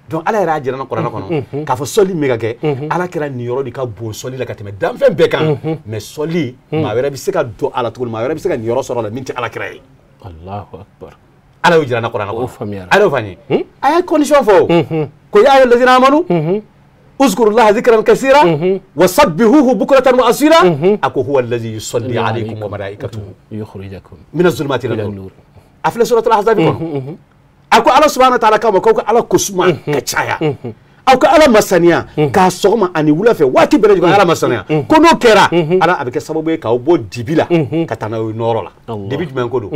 Donc ala yɛrɛ y'a jira na kuranɛ kɔnɔ k'a fɔ sɔli min ka kɛ, ala kɛra nin yɔrɔ de ka bon sɔli la ka tɛmɛ danfɛn bɛɛ kan. Mais sɔli, maa wɛrɛ bɛ se ka don a la tuguni, maa wɛrɛ bɛ se ka nin yɔrɔ sɔrɔ a la min tɛ ala kira ye. Allahu akbar. Ala y'o jira na kuranɛ kɔnɔ. Ala y'o fɔ an ye. A ye condition fɔ o. Ko ya ayyuhal lazina amanu اذكروا الله ذكرا كثيرا وسبحوه بكرة وأصيلا. أكو هو الذي يصلي عليكم وملائكته يخرجكم من الظلمات إلى النور. أفلا سورة الأحزاب كون. أكو الله سبحانه وتعالى كما كوكو على كسما كتشايا. أكو على مسانيا كاسوما أني ولا في واتي بلد على مسانيا. كونو كرا على أبيك سبب كأبو ديبلا كتانا نورلا. ديبي جمان كودو.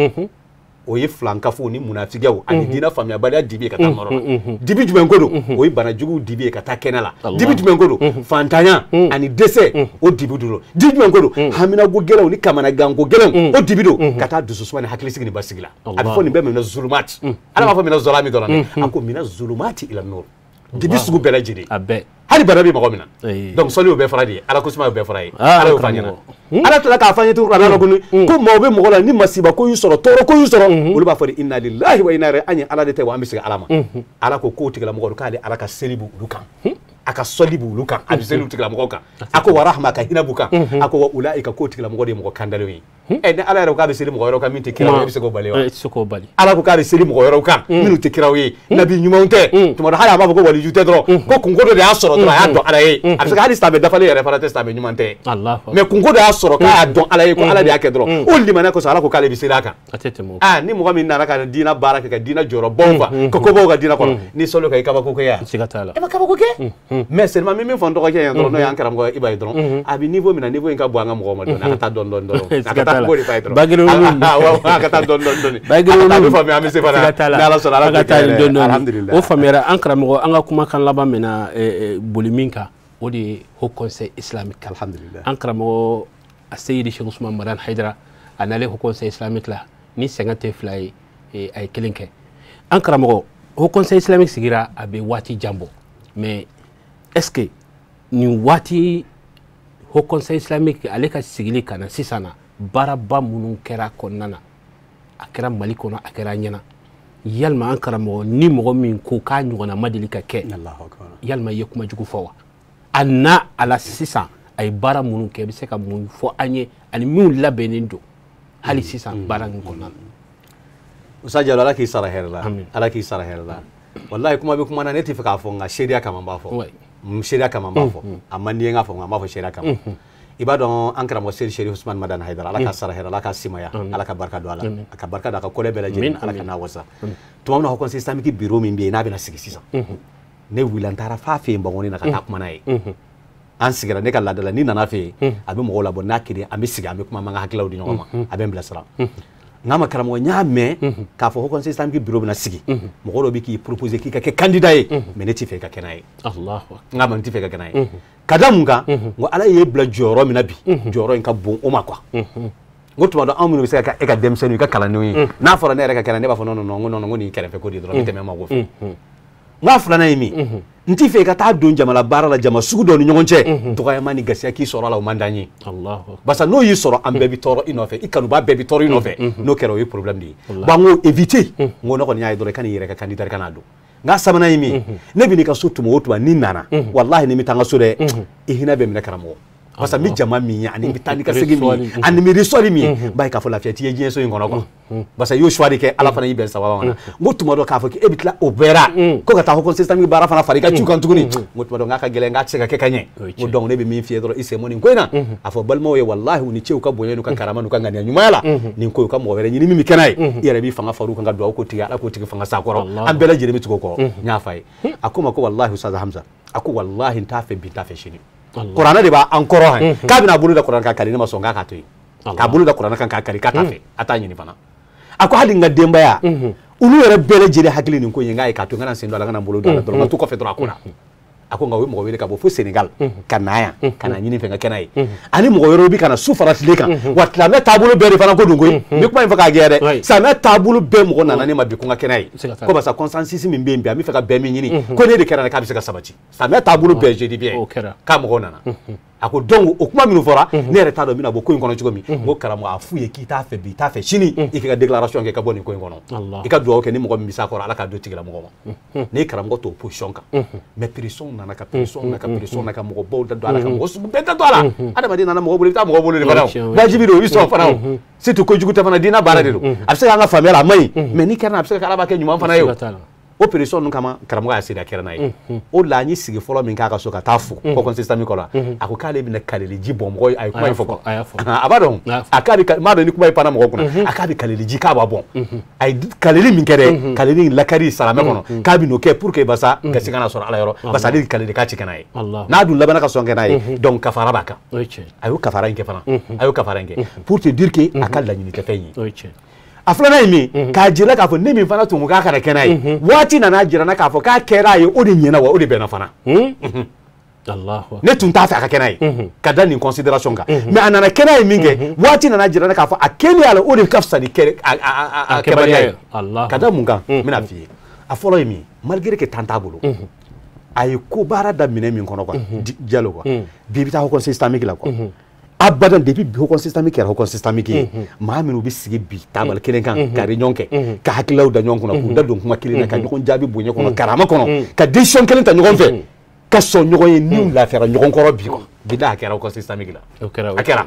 O ye filankafo ni munafigiyaw ani diinɛ faamuyabaliya dibi ye ka taa nɔrɔ la. Dibi jumɛn ko don? O ye banajuguw dibi ye ka taa kɛnɛ la. Dibi jumɛn ko don? Fantanya ani dɛsɛ, o dibi don. Dibi jumɛn ko don? Haminako gɛlɛnw ni kamanaganko gɛlɛnw, o dibi don ka taa dususuma ni hakilisigi ni basigi la. A bɛ fɔ nin bɛɛ mina zulumati. Ala b'a fɔ mina zalami dɔrɔn dɛ. A ko mina zulumati ila nur. Dibi sugu bɛɛ lajɛlen. A bɛɛ. Hali bana bɛ mɔgɔ min na. Donc sɔli y'o bɛɛ fara de ye, ala ko suma y'o bɛɛ fara ye. Ala y'o f'a ɲɛna. Ala tilala k'a fɔ an ye tuguni kuranɛ kɔnɔ ko maaw bɛ mɔgɔ la ni masiba ko y'u sɔrɔ, tɔɔrɔ ko y'u sɔrɔ, olu b'a fɔ de inna lillahi wa inna ilaihi, an ye ala de ta ye wa an bɛ segin ala ma. Ala ko k'o tigilamɔgɔ k'ale ala ka seli b'olu kan, a ka sɔli b'olu kan, a bɛ seli o tigilamɔgɔw kan. A ko wa rahma, ka hinɛ b'u kan. A ko wa ulaika, k'o tigilamɔgɔ de ye mɔgɔ kandalenw ye. Ni ala yɛrɛ ko k'a bɛ seli mɔgɔ wɛrɛw kan min tɛ kiraw ye, e bɛ se k'o bali wa? E tɛ se k'o bali. Ala ko k'a bɛ seli mɔgɔ wɛrɛw kan minnu tɛ kiraw ye, nabi ɲumanw tɛ. Tuma dɔ hali a b'a fɔ ko waliju tɛ dɔrɔn, ko kunko dɔ de y'a sɔrɔ dɔrɔn a y'a dɔn ala ye. A bɛ se ka hali silamɛ dafalen yɛrɛ fana tɛ silamɛ ɲuman tɛ. Mais kunko dɔ y'a sɔrɔ k'a y'a dɔn ala ye, ko ala de y'a kɛ dɔrɔn, o limaniya kosɔn ala ko k'ale bɛ seli a kan. A tɛ tɛmɛ o kan. Ni mɔgɔ min nana ka diinɛ baara kɛ, ka diinɛ jɔyɔrɔbaw fa, ka kobaw ka diinɛ kɔnɔ, ni sɔli ka i kabako kɛ yan. Siga t'a la. E ma kabako kɛ. Mais seulement min fɔ n dɔgɔkɛ ye dɔrɔn, n'o y'an karamɔgɔ Iba ye dɔrɔn, a bɛ niveau min na, niveau in ka bon an ka mɔgɔw ma dɔɔni, a ka taa dɔɔni dɔɔni dɔrɔn. A ka taa k'o de fa ye dɔrɔn. A ka taa dɔɔni dɔɔni dɔɔni. A bɛ faamuya, an bɛ se fana. Ni Ala sɔnna, Ala k'o kɛ yɛrɛ. Alhamdulillah. O faamuyara. An karamɔgɔ, an ka kumakan laban min na boli min kan, o de ye Haut Conseil islamique. Alhamdulillah. An karamɔgɔ a Seyidi Cheikh Ousmane Madani Haidara, a nalen Haut Conseil islamique la ni sɛgɛn tɛ fila ye, a ye kelen kɛ. An karamɔgɔ, Haut Conseil islamique sigira a bɛ waati jan bɔ, mais est-ce que nin waati Haut Conseil islamique ale ka sigili ka na sisan na, baaraba minnu kɛra kɔnɔna na, a kɛra Mali kɔnɔ, a kɛra ɲɛna, yalima an karamɔgɔ, ni mɔgɔ min ko k'a ɲɔgɔnna ma deli ka kɛ, yalima i ye kuma jugu fɔ wa? A na a la sisan, a ye baara minnu kɛ, i bɛ se ka mun fɔ an ye ani minnu labɛnnen don hali sisan baara nin kɔnɔna na? Musa Jalo, ala k'i sara hɛrɛ la. Ala k'i sara hɛrɛ la. Wallahi kuma bɛ kuma na, ne tɛ fɛ k'a fɔ, nka seereya kama n b'a fɔ. Seereya kama n b'a fɔ. A man di n ye n k'a fɔ, nka n b'a fɔ seereya kama. I b'a dɔn an karamɔgɔ Seyidi Cherif Ousmane Madani Haidara, ala ka sara hɛrɛ, ala ka simaya, ala ka barika don a la, a ka barika don a ka kɔlɛ bɛɛ lajɛlen, ala ka n'a wasa. Tuma min na Haut Conseil islamique bureau min bɛ yen n'a bɛna sigi sisan, ne wulila n taara f'a fɛ yen Bankoni na ka taa kuma n'a ye. An sigira, ne ka laada la, n'i nana fɛ yen, a bɛ mɔgɔw labɔ n'a kelen, an bɛ sigi, an bɛ kuma, an b'an ka hakililaw di ɲɔgɔn ma, a bɛ n bilasira. N k'a ma karamɔgɔ, n y'a mɛn k'a fɔ Haut Conseil islamique bureau bɛna sigi, mɔgɔ dɔ bɛ k'i proposer k'i ka kɛ candidat ye, mais ne t'i fɛ i ka kɛ n'a ye. N k'a ma n t'i fɛ i ka kɛ n'a ye. Ka da mun kan? N ko ala y'e bila jɔyɔrɔ min na bi, jɔyɔrɔ in ka bon o ma quoi. N ko tuma dɔ anw minnu bɛ se ka kɛ e ka denmisɛnninw, i ka kalandenw ye, n'a fɔra ne yɛrɛ ka kɛ n'a ye, ne b'a fɔ non non non, n ko non non, n ko nin ye kɛrɛfɛ ko de ye dɔrɔn, n bɛ tɛmɛ e ma ko fɛ. N k'a filanan ye min, n t'i fɛ i ka taa don jamana baara la, jama sugu dɔ ni ɲɔgɔn cɛ, dɔgɔyama ni gasiya k'i sɔrɔ a la, o man d'an ye. Barisa n'o y'i sɔrɔ, an bɛɛ bɛ tɔɔrɔ i nɔfɛ, i kanuba bɛɛ bɛ tɔɔrɔ i nɔfɛ, n'o kɛra o ye problème de ye. Bon, n ko éviter, n ko ne kɔni y'a ye dɔrɔn i ka n'i yɛrɛ ka candidat ka n'a don. N k'a sabanan ye min, ne bɛ n'i ka so tuma o tuma n'i nana, walahi ni n bɛ taa n ka so dɛ, i hinɛ bɛ minɛ karamɔgɔ. Parce que n bɛ jama min ye, ani n bɛ taa ni ka segin min ye, ani n bɛ reçoit min ye, n b'a ye k'a fɔ lafiya t'i ye diɲɛ so in kɔnɔ quoi. Parce que i y'o choix de kɛ, ala fana y'i bɛn sababa ma. N ko tuma dɔ k'a fɔ k'e bɛ tila o bɛɛ la, ko ka taa Haut Conseil islamique baara fana fara i ka ciw kan tuguni. N ko tuma dɔ n k'a ka gɛlɛn, n k'a tɛ se ka kɛ ka ɲɛ. N ko donc ne bɛ min f'i ye dɔrɔn, i sen bɔ nin ko in na. A fɔ balimaw ye, walahi u ni ce, u ka bonya n'u ka karama n'u ka ŋaniya ɲumanya la, nin ko u ka mɔgɔ wɛrɛ ɲini min bɛ kɛ n'a ye. I yɛrɛ b'i fanga far'u kan ka dugawu k'o tigi, ala k'o tigi fanga s'a kɔrɔ. An bɛɛ lajɛlen bɛ tugu o kɔ. N y'a f'a ye. A ko n ma ko walahi Ustaz Hamza, a ko walahi n t'a fɛ bi, n t'a fɛ sini. Kuranɛ de b'an kɔrɔ han, k'a bɛna bolo da kuranɛ kan kali, ne ma sɔn, k'a k'a to yen. K'a bolo da kuranɛ kan k'a kari k'a t'a fɛ a t'a ɲini fana. A ko hali n ka denbaya olu yɛrɛ bɛɛ lajɛlen hakili nin ko in ye n k'a ye k'a to n kana sen don a la n kana n bolo don a la dɔrɔn n ka to kɔfɛ dɔrɔn a ko la. A ko nka o ye mɔgɔ wele ka bɔ fo Sénégal ka na yan ka na ɲini fɛ n ka kɛnɛ ye ani mɔgɔ wɛrɛw bɛ ka na su fara tile kan wa silamɛ taabolo bɛɛ de fana ko don koyi n bɛ kuma in fɔ k'a gɛlɛya dɛ silamɛ taabolo bɛɛ mɔgɔ nana ne ma bi ko n ka kɛnɛ ye ko barisa consensus min bɛ yen bi an bɛ fɛ ka bɛn min ɲini ko ne de kɛra k'a bɛ se ka sabati silamɛ taabolo bɛɛ je dis bien k'a mɔgɔw nana. A ko donc o kuma minnu fɔra ne yɛrɛ t'a dɔn n bɛna bɔ ko in kɔnɔ cogo min. N ko karamɔgɔ a f'u ye k'i t'a fɛ bi i t'a fɛ sini i k'i ka déclaration kɛ ka bɔ nin ko in kɔnɔ i ka dugawu kɛ ni mɔgɔ min bɛ s'a kɔrɔ Ala k'a don tigilamɔgɔ ma. Ne ye karamɔgɔ t'o position kan mais pression nana ka pression nana ka pression nana ka mɔgɔbaw da don a la ka mɔgɔ sugu bɛɛ da don a la. Adamaden nana mɔgɔ bolo i bɛ taa mɔgɔ bolo de fana o wajibi don i bɛ sɔn fana o surtout kojugu tɛ fana diinɛ baara de don a bɛ se k'an ka faamuya la a man ɲi mais n'i kɛra a bɛ se ka kɛ Ala b'a kɛ ɲuman fana ye o. O pression ninnu kama karamɔgɔ y'a seri a kɛra n'a ye. O la an ye sigi fɔlɔ min k'a ka so ka taa fo ko conseil islamique la a ko k'ale bɛna kalili ji bɔn mɔgɔ ye a ye kuma in fɔ quoi a b'a dɔn a k'a bɛ m'a dɔn ni kuma in panna mɔgɔ kunna a k'a bɛ kalili ji k'a b'a bɔn a ye kalili min kɛ dɛ kalili in lakari salamɛ kɔnɔ k'a bɛ n'o kɛ pour que basa gasi kana sɔrɔ Ala yɔrɔ basa ale kalili k'a ci ka n'a ye n'a dun labanna ka sɔn kɛ n'a ye donc kafara b'a kan a y'o kafara in kɛ fana a y'o kafara in kɛ pour te dire que a ka laɲini tɛ fɛn ye. A filanan ye min k'a jira k'a fɔ ne min fana tun ko k'a kana kɛ n'a ye waati nana jira n na k'a fɔ k'a kɛra a ye o de ɲɛna wa o de bɛnna fana. Ne tun t'a fɛ a ka kɛ n'a ye ka da nin considération kan mais a nana kɛ n'a ye min kɛ waati nana jira n na k'a fɔ a kɛlen a la o de ka fisa ni a kɛbaliya ye ka da mun kan n bɛna f'i ye. A fɔlɔ ye min malgré que temps t'a bolo a ye ko baara daminɛ min kɔnɔ quoi Jalo quoi bi i bɛ taa haut conseil islamique la quoi. Abadan depuis haut conseil islamique kɛra haut conseil islamique ye maa minnu bɛ sigi bi tabali kelen kan ka réunion kɛ ka hakililaw da ɲɔgɔn kunna k'u da don kuma kelen na ka ɲɔgɔn jaabi bonya kɔnɔ karama kɔnɔ ka décision kelen ta ɲɔgɔn fɛ ka sɔn ɲɔgɔn ye n'u lafiyara ɲɔgɔn kɔrɔ bi quoi bilahi a kɛra haut conseil islamique la a kɛra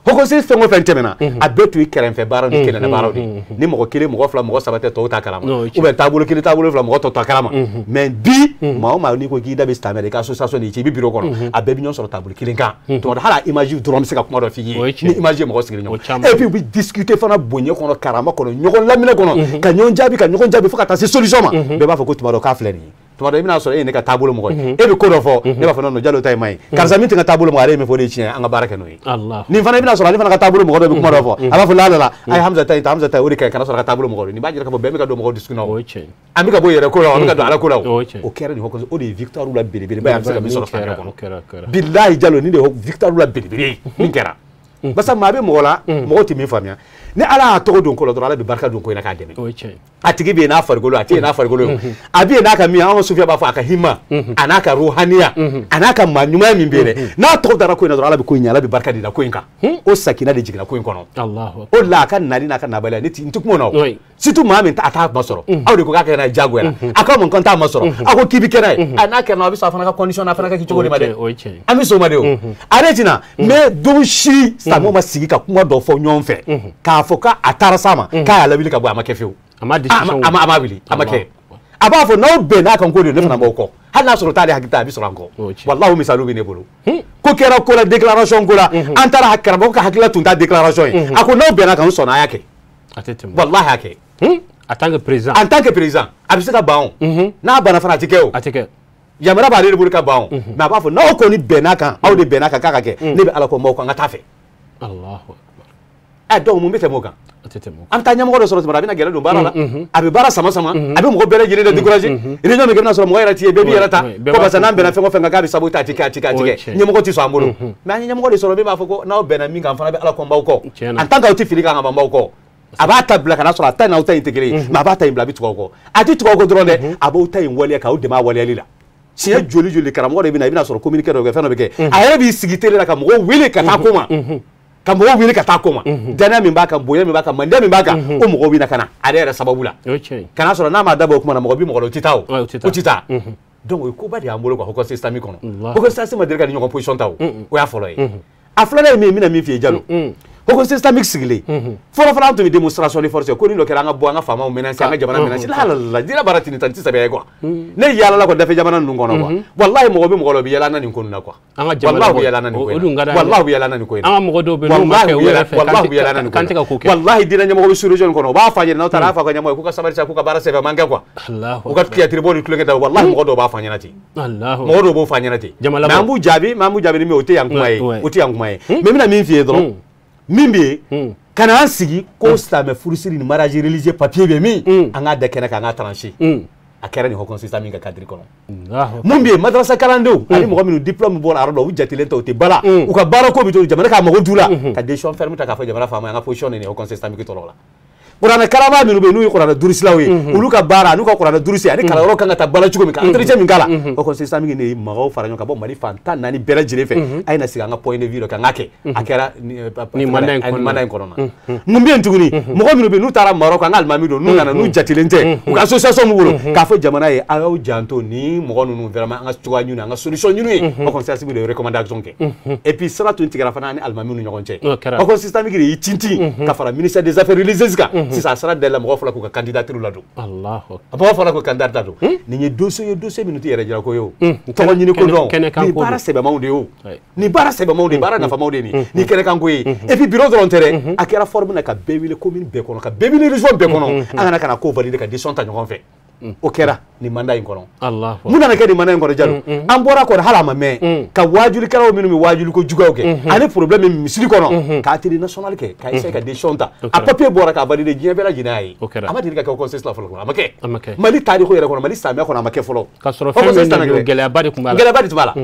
haut conseil fɛn o fɛn tɛmɛna a bɛɛ tun ye kɛrɛfɛ baaraw ni kɛlɛnɛ baaraw de ye ni mɔgɔ kelen mɔgɔ fila mɔgɔ saba tɛ tɔw t'a kalama ou bien taabolo kelen taabolo fila mɔgɔ tɔ t'a kalama mais bi maa o maa n'i ko k'i da bɛ silamɛ de i ka association de ci i bɛ bureau kɔnɔ a bɛɛ bɛ ɲɔgɔn sɔrɔ taabolo kelen kan tuma dɔ hali a image dɔrɔn bɛ se ka kuma dɔ f'i ye ni image ye mɔgɔ sigilen ɲɔgɔn et puis u bɛ discuter fana bonya kɔnɔ karama kɔnɔ ɲɔgɔn laminɛ kɔnɔ ka ɲɔgɔn jaabi ka ɲɔgɔn jaabi fo ka taa se solution ma bɛɛ b'a fɔ ko tuma dɔ k'a filɛ nin ye. Tuma dɔ i bɛna sɔrɔ e ye ne ka taabolo mɔgɔ ye e bɛ ko dɔ fɔ ne b'a fɔ non Jalo ta ye man ɲi karisa min tɛ n ka taabolo mɔgɔ ale ye min fɔ o de ye tiɲɛ ye an ka baara kɛ n'o ye nin fana i bɛna sɔrɔ ale fana ka taabolo mɔgɔ dɔ bɛ kuma dɔ fɔ a b'a fɔ la la la a ye Hamza ta in ta Hamza ta o de ka ɲi kana sɔrɔ a ka taabolo mɔgɔ don nin b'a jira k'a fɔ bɛn bɛ ka don mɔgɔw dusukun na o an bɛ ka bɔ yɛrɛ ko la an bɛ ka don Ala ko la o kɛra nin o de ye victoire la belebeleba ye an bɛ se ka min sɔrɔ silamɛya kɔnɔ bilahi Jalo nin de ye victoire la belebele ye min kɛra barisa maa bɛ mɔgɔ la mɔgɔw tɛ min faamuya ni Ala y'a tɔgɔ don ko la dɔrɔn Ala bɛ barika don ko in na k'a dɛmɛ a tigi bɛ yen n'a farikolo a tɛ yen n'a farikolo ye a bɛ yen n'a ka min an ka sufiya b'a fɔ a ka hima a n'a ka ruhaniya a n'a ka maa ɲumanya min bɛ yen dɛ n'a tɔgɔ dara ko in na dɔrɔn Ala bɛ ko in ɲɛ Ala bɛ barika de da ko in kan o sakina de jiginna ko in kɔnɔ o de la a ka nali n'a ka nabaliya ne n tɛ kuma o na o surtout maa min a t'a masɔrɔ aw de ko k'a kɛ n'a ye diyagoya la a k'aw ma ko n t'a masɔrɔ aw ko k'i bɛ kɛ n'a ye a n'a kɛra n'a a bɛ sɔn a fana ka condition na a fana ka kɛ cogo de ma dɛ an bɛ sɔn o ma de o ale tɛna mais don si silamɛw ma sigi ka kuma dɔ fɔ ɲɔgɔn fɛ k'a fɔ k'a taara s'a ma k'a y'a lawuli ka bɔ a ma kɛ fiyewu a ma wuli a ma kɛ a b'a fɔ n'aw bɛnn'a kan ko de ne fana b'aw kɔ hali n'a sɔrɔ t'ale hakili ta a bɛ sɔrɔ an kɔ walahi misaliw bɛ ne bolo ko kɛra ko la déclaration ko la an taara karamɔgɔ ka hakilila tun t'a déclaration ye a ko n'aw bɛnna kan n sɔnna a y'a kɛ walahi a kɛ en tant que président en tant que président a bɛ se ka ban o n'a banna fana a tɛ kɛ o a tɛ kɛ yamaruya b'ale de bolo ka ban o mais a b'a fɔ n'aw kɔni bɛnn'a kan aw de bɛnn'a kan k'a ka kɛ ne bɛ Ala kɔ n b'aw kɔ an ka taa fɛ. Donc mun bɛ tɛmɛ o kan an bɛ taa ɲɛmɔgɔ dɔ sɔrɔ tuma dɔ a bɛna gɛlɛ don baara la a bɛ baara sama sama a bɛ mɔgɔ bɛɛ lajɛlen de décourager réunion min kɛ i bɛna sɔrɔ mɔgɔ yɛrɛ t'i ye bɛɛ b'i yɛrɛ ta ko barisa n'an bɛnna fɛn o fɛn kan k'a bɛ saboter a ti kɛ a ti kɛ a ti kɛ ɲɛmɔgɔ tɛ sɔn an bolo mais an ye ɲɛmɔgɔ de sɔrɔ min b'a fɔ ko n'aw bɛnna min kan an fana bɛ Ala kɔ n b'aw kɔ en tant que aw tɛ fili kan ka ban n b'aw kɔ a b'a ta bila ka n'a sɔrɔ a ta in n'aw ta in tɛ kelen ye mais a b'a ta in bila a bɛ tugu aw kɔ a tɛ tugu aw kɔ dɔrɔn dɛ a b'aw ta in waleya k'aw dɛmɛ a waleyali la siɲɛ joli joli karamɔgɔ de bɛ na i bɛna sɔrɔ communiqué dɔ bɛ kɛ fɛn dɔ bɛ kɛ a yɛrɛ b'i sigi télé la ka mɔgɔw wele ka taa ko ma ka mɔgɔw wele ka taa ko ma danaya min b'a kan bonya min b'a kan mandiya min b'a kan o mɔgɔw bɛ na ka na ale yɛrɛ sababu la ka n'a sɔrɔ n'a ma dabɔ o kuma na mɔgɔ bɛ mɔgɔ la o tɛ taa o o tɛ taa donc o ye koba de y'an bolo quoi haut conseil islamique kɔnɔ haut conseil islamique ma deli ka ni ɲɔgɔn position ta o o y'a fɔlɔ ye a filanan ye min ye n bɛna min f'i ye Jalo haut conseil islamique sigilen fɔlɔ fɔlɔ an tun bɛ démonstration de force ko ni dɔ kɛra an ka bɔ an ka faamaw menacer an ka jamana menacer la la la diinɛ baara tɛ nin ta nin tɛ sɛbɛ ye quoi ne yaalala quoi dafɛ jamana ninnu kɔnɔ quoi walahi mɔgɔ bɛ mɔgɔ la u bɛ yɛlɛ an na nin ko ninnu na quoi walahi u bɛ yɛlɛ an na nin ko in na walahi u bɛ yɛlɛ an na nin ko in na an ka mɔgɔ dɔw bɛ yen n'u ma kɛ u yɛrɛ fɛ walahi u bɛ yɛlɛ an na nin ko in na walahi diinɛ ɲɛmɔgɔ bɛ sous-région nin kɔnɔ u b'a fɔ a ɲɛna n'aw taara a fɔ a ka ɲɛmɔgɔ ye k'u ka sabali sa k'u ka baara sɛbɛ man kɛ quoi u ka théâtre bɔ ni tulonkɛ ta walahi mɔgɔ dɔw b'a fɔ an ɲɛna ten mɔgɔ dɔw b'o fɔ an ɲɛna ten mais an b'u jaabi mais an b'u jaabi ni min ye o tɛ yan kuma ye o tɛ yan kuma ye mais n bɛna min f'i ye dɔrɔn Min bɛ yen ka na an sigi ko silamɛ furusiri ni mariage religieux papier bɛ min an k'a da kɛnɛ kan an k'a tranché. A kɛra nin Haut Conseil islamique ka cadre kɔnɔ. Mun bɛ yen madrasa kalandenw ani mɔgɔ minnu diplôme bɔra yɔrɔ dɔ u jatelen tɛ u tɛ bala u ka baara ko bɛ to jamana k'a mago d'u la ka décision ferme ta k'a fɔ jamana faama an ka position de nin Haut Conseil islamique tɔɔrɔ la. Kuranɛ kalanbaa minnu bɛ yen n'u ye kuranɛ durusilaw ye olu ka baara n'u ka kuranɛ durusi ani kalanyɔrɔ kan ka taa bala cogo min ka entretien min k'a la Haut Conseil islamique ne ye mɔgɔw fara ɲɔgɔn kan ka bɔ Mali fan 14 bɛɛ lajɛlen fɛ a ye na sigi an ka point de vue dɔ kan an k'a kɛ a kɛra nin mandat in kɔnɔna. Mun bɛ yen tuguni mɔgɔ minnu bɛ yen n'u taara Maroc an ka alimami don n'u nana n'u jatelen tɛ u ka association b'u bolo k'a fɔ jamana ye a y'aw janto ni mɔgɔ ninnu vraiment an ka cogoya ɲini an ka solution ɲini ye Haut Conseil islamique de ye recommandation kɛ. Et puis sira tun tigɛra fana ani alimamiw ni ɲɔgɔn cɛ. Haut Conseil islamique de y'i tintin ka fara ministère des affaires religieuses kan. Sisan sira dayɛlɛ mɔgɔ fɔlɔ k'u ka candidature ladon. A mɔgɔ fɔlɔ k'u candidat ladon. Nin ye dossier ye dossier minnu tɛ yɛrɛ jira ko ye o. Tɔgɔ ɲini ko dɔn. Nin baara sɛbɛmanw de ye o. Nin baara sɛbɛmanw de baara nafamaw de ye nin. Nin kɛnɛkanko ye. Et puis bureau dɔrɔn tɛ dɛ. A kɛra forme na ka bɛɛ wele commune bɛɛ kɔnɔ ka bɛɛ wele région bɛɛ kɔnɔ. An kana ka na ko valider ka décision ta ɲɔgɔn fɛ. O kɛra nin mandat in kɔnɔ. Mun nana kɛ nin mandat in kɔnɔ Jalo? An bɔra kɔnɔ hali a ma mɛn ka waajulikɛlaw minnu bɛ waajuliko juguyaw kɛ ani problème min misiri kɔnɔ k'a atelier national kɛ k'a essayer ka décision ta a papier bɔra k'a valider diɲɛ bɛɛ lajɛlen y'a ye. A ma deli ka kɛ Haut Conseil la fɔlɔ a ma kɛ. Mali tariku yɛrɛ kɔnɔ Mali silamɛya kɔnɔ a ma kɛ fɔlɔ. K'a sɔrɔ fɛn min don gɛlɛyaba de tun b'a la. Gɛlɛyaba de tun b'a la.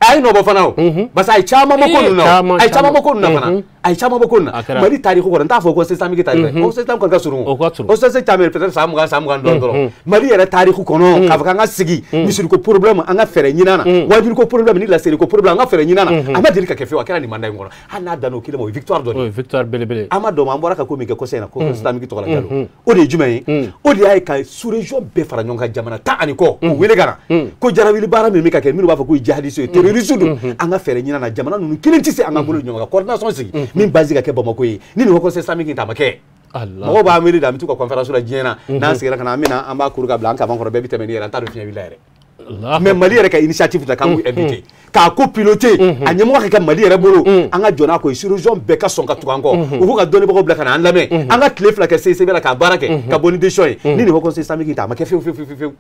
A ye nɔ bɔ fana o parce que a ye caman bɔ ko ninnu na a ye caman bɔ ko ninnu na fana a ye caman bɔ ko ninnu na Mali tariku kɔnɔ n t'a fɔ ko islamique tariku dɛ Haut Conseil kɔni ka surun o Haut Conseil caman peut-être san 20 san 20 dɔrɔn dɔrɔn Mali yɛrɛ tariku kɔnɔ k'a fɔ k'an ka sigi misiriko problème an ka fɛɛrɛ ɲini a na wajuliko problème ni laseliko problème an ka fɛɛrɛ ɲini a na a ma deli ka kɛ fiyewu a kɛra nin mandat in kɔnɔ hali n'a danna o kelen ma o ye victoire dɔ de ye. O ye victoire belebele. An ma dɔn an bɔra ka ko min kɛ conseil in na ko islamique tɔgɔ la Jalo o de ye jumɛn ye o de y'a ye ka sous région bɛɛ fara ɲɔgɔn kan jamana 10 ani kɔ k'u wele ka na ko jarawili baara min bɛ ka kɛ minnu b'a fɔ k'u ye jihadiste ye terroriste don an ka fɛɛrɛ ɲini na jamana ninnu kelen tɛ se an ka bolo ɲɔgɔn kan coordination sigi min base ka kɛ Bamakɔ ye ni nin Haut Conseil islamique ta ma kɛ. Mɔgɔw b'an wele de an bɛ t'u ka conférence la diɲɛ na n'an sigira ka na an bɛ na an b'a kuru ka bila an kaban kɔrɔ bɛɛ bɛ tɛmɛ ni yɛrɛ an t'a dɔn fiɲɛ wulila yɛrɛ. Mais Mali yɛrɛ ka initiative ta k'an k'u inviter k'a ko piloter a ɲɛmɔgɔ ka kɛ Mali yɛrɛ bolo an ka jɔ n'a ko ye sous-région bɛɛ ka sɔn ka tugu an kɔ u k'u ka dɔnnibagaw bila ka na an lamɛn an ka tile 2 kɛ CICB la k'a baara kɛ ka bɔ ni décision ye ni nin Haut Conseil islamique ta a ma kɛ fiyewu fiyewu fiyewu.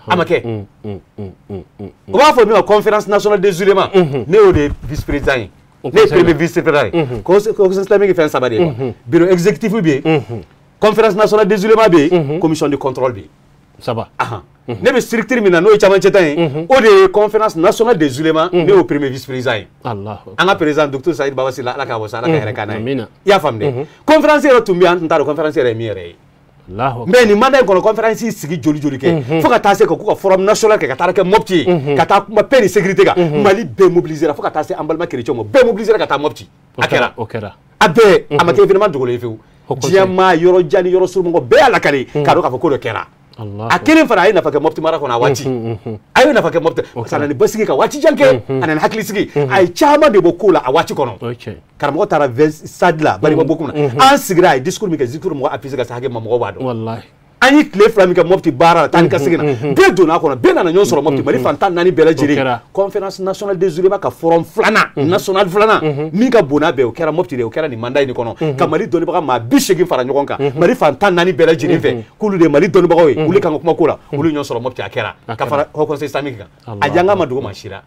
A ma kɛ. U b'a fɔ min ma conférence nationale des ulémas ne y'o de vice président ye ne ye premier vice président ye Conseil islamique fɛn 3 de ye quoi bureau exécutif bɛ yen conférence nationale des ulémas bɛ yen commission de contrôle bɛ yen. Saba. Ne bɛ structure min na n'o ye camancɛ ta ye o de ye conférence nationale des ulémas ne y'o premier vice président ye. An ka président docteur Saïd Baba Sylla Ala k'a wasa Ala ka hɛrɛ k'an n'a ye. I y'a faamu dɛ. Conférence yɛrɛ tun bɛ yen an tun t'a dɔn conférence yɛrɛ ye min yɛrɛ ye. Mais nin mandat in kɔnɔ conférence sigi joli joli kɛ fo ka taa se ka k'u ka forum national kɛ ka taa kɛ Mopti ye ka taa kuma paix ni sécurité kan Mali bɛɛ mobilisera fo ka taa se an balima chrétiens ma bɛɛ mobilisera ka taa Mopti a kɛra a bɛɛ a ma kɛ événement dogolen ye fiyewu diɲɛ maa yɔrɔ jan ni yɔrɔ surun mɔgɔ bɛɛ y'a lakale k'a dɔn k'a fɔ ko dɔ kɛra a kelen fana a ye nafa kɛ Mopti mara kɔnɔ a waati a ye nafa kɛ Mopti parce que a nana ni basigi ka waati jan kɛ a nana hakili sigi a ye caman de bɔ ko la a waati kɔnɔ karamɔgɔ taara stade la Bariba Bokum na an sigira a ye discours min kɛ discours mɔgɔ appuyé ka se hakɛ ma mɔgɔw b'a dɔn an ye tile 2 min kɛ Mopti baara la taa ni ka segin na bɛɛ donna a kɔnɔ bɛɛ nana ɲɔgɔn sɔrɔ Mopti Mali fan 14 bɛɛ lajɛlen conférence nationale des ulémas ka forum 2nan national 2nan min ka bon n'a bɛɛ o kɛra Mopti de o kɛra nin mandat in de kɔnɔ ka Mali dɔnnibaga maa 80 fara ɲɔgɔn kan Mali fan 14 bɛɛ lajɛlen fɛ k'olu de ye Mali dɔnnibagaw ye olu kan ka kuma ko la olu ɲɔgɔn sɔrɔ Mopti a kɛra ka fara Haut Conseil islamique kan a janga ma dugu ma sira.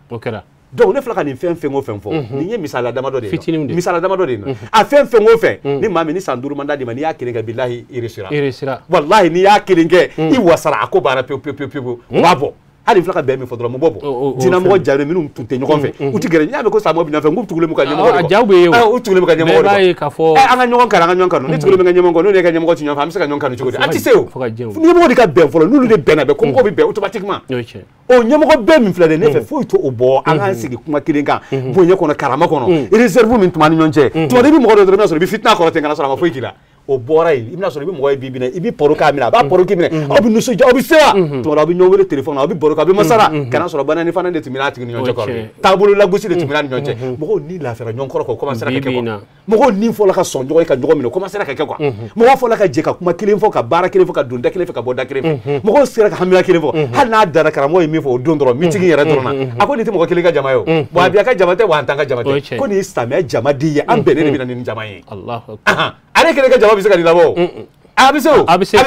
Donc ne filɛ ka nin fɛn fɛn o fɛn fɔ nin ye misaliya damadɔ de ye misaliya damadɔ de ye a fɛn fɛn o fɛn ni maa min ni san 5 mandat d'i ma n'i y'a kelen kɛ bilahi i réussira walahi n'i y'a kelen kɛ i wasara a ko banna pewu pewu pewu o b'a bɔ hali filɛ ka bɛn min fɔ dɔrɔn mun b'o bɔ diinɛmɔgɔ jalen minnu tun tɛ ɲɔgɔn fɛ u ti gɛrɛ n y'a mɛn ko silamɛw bɛ ɲɔgɔn fɛ n k'u tugulen b'u ka ɲɛmɔgɔ de kɔ jaw bɛ ye o u tugulen b'u ka ɲɛmɔgɔ de kɔ an ka ɲɔgɔn kanu an ka ɲɔgɔn kanu ni tugulen bɛ ka ɲɛmɔgɔ kɔ n'u ka ɲɛmɔgɔ ti ɲɔgɔn fɛ an bɛ se ka ɲɔgɔn kanu cogo di an ti se o ɲɛmɔgɔ de ka bɛn fɔlɔ n'olu de bɛnna bɛn ko mɔgɔw bɛ bɛn automatiquement o ɲɛmɔgɔ bɛɛ min filɛ dɛ ne fɛ foyi t'o bɔ an k'an sigi kuma kelen kan bonya kɔnɔ karama kɔnɔ réserve min tun b'an ni ɲɔgɔn cɛ tuma dɔ i bɛ mɔgɔ dɔ dɔrɔn i bɛna sɔrɔ i bɛ fitina kɔrɔ ten ka na sɔrɔ a ma foyi k'i la o bɔra yen i bɛna sɔrɔ i bɛ mɔgɔ ye bi bi in na i bɛ baro k'a minɛ a b'a baro k'i minɛ aw bɛ nisɔndiya aw bɛ sewa tuma dɔ aw bɛ ɲɔgɔn wele téléphone na aw bɛ baro kɛ aw bɛ masala ka na sɔrɔ banani fana de tun bɛ n'a tigi ni ɲɔgɔn cɛ kɔrɔlen taabolo lagosi de tun bɛ n'a ni ɲɔgɔn cɛ mɔgɔw ni lafiyara ɲɔgɔn kɔrɔ k'o commencera ka kɛ quoi mɔgɔw ni fɔla ka sɔn ɲɔgɔn ye ka ɲɔgɔn minɛ o commencera ka kɛ quoi mɔgɔw fɔla ka jɛ ka kuma kelen fɔ ka baara kelen fɔ ka don da kelen fɛ ka bɔ da kelen fɛ mɔgɔw sera ka hamina kelen fɔ hali n'a dara karamɔgɔ ye min fɔ o don dɔrɔn meeting yɛrɛ dɔrɔn na a ko nin tɛ mɔgɔ kelen ka jama ye o wa a bi a ka jama tɛ wa an t'an ka jama tɛ ko nin ye silamɛya jama de ye an bɛnnen de bɛ na ni nin jama ye ale kelen ka jama bɛ se ka nin labɔ o A bɛ se o, a bɛ se.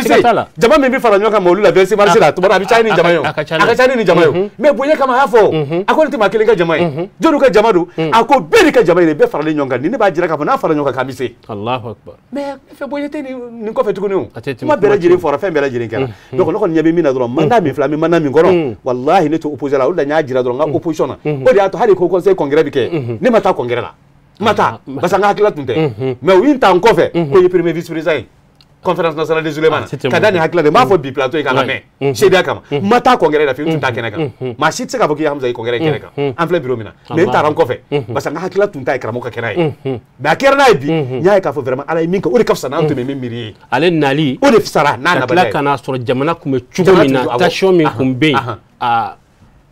Jama min bɛ fara ɲɔgɔn kan mawulu la 26 mars la, tuma dɔ a bɛ caya ni jama ye o, a ka ca ni jama ye o. Mais bonya kama a y'a fɔ, a ko ne tɛ maa kelen ka jama ye, jɔnniw ka jama don? A ko bɛɛ de ka jama ye, bɛɛ faralen ɲɔgɔn kan. Ni ne b'a jira k'a fɔ n'a fara ɲɔgɔn kan k'an bɛ se. Allahu akbar. Mais fɛn bonya tɛ nin kɔfɛ tuguni o. Kuma bɛɛ lajɛlen fɔra, fɛn bɛɛ lajɛlen kɛra. Donc ne kɔni ɲɛ bɛ min na dɔrɔn, mandat min filɛ, an bɛ mandat min kɔnɔ, walahi ne tɛ opposé la, o de la n y'a jira dɔrɔn n ka opposition na. O de y'a to hali ko conseil congrès bɛ kɛ, ne ma taa congrès la. N ma taa parce que n ka hakilila tun tɛ. Mais u ye n ta n kɔfɛ ko n ye premier vice président ye. Conférence nationale des oulémas ka da nin hakilila de, n b'a fɔ bi plateau in kan ka mɛn seereya kama. N ma taa congrès la fiyewu, n tun t'a kɛnɛ kan. Maa si tɛ se k'a fɔ k'i ye Hamza ye congrès kɛnɛ kan. An filɛ bureau min na, mais n taara n kɔfɛ parce que n ka hakilila tun t'a ye karamɔgɔ ka kɛnɛ ye. Mais a kɛra n'a ye bi, n y'a ye k'a fɔ vraiment Ala ye min kɛ, o de ka fisa n'an tun bɛ min miiri ye. Ale nali o de fisara n'a nabaliya ye. Ka tila ka n'a sɔrɔ jamana tun bɛ cogo min na, tension min tun bɛ yen.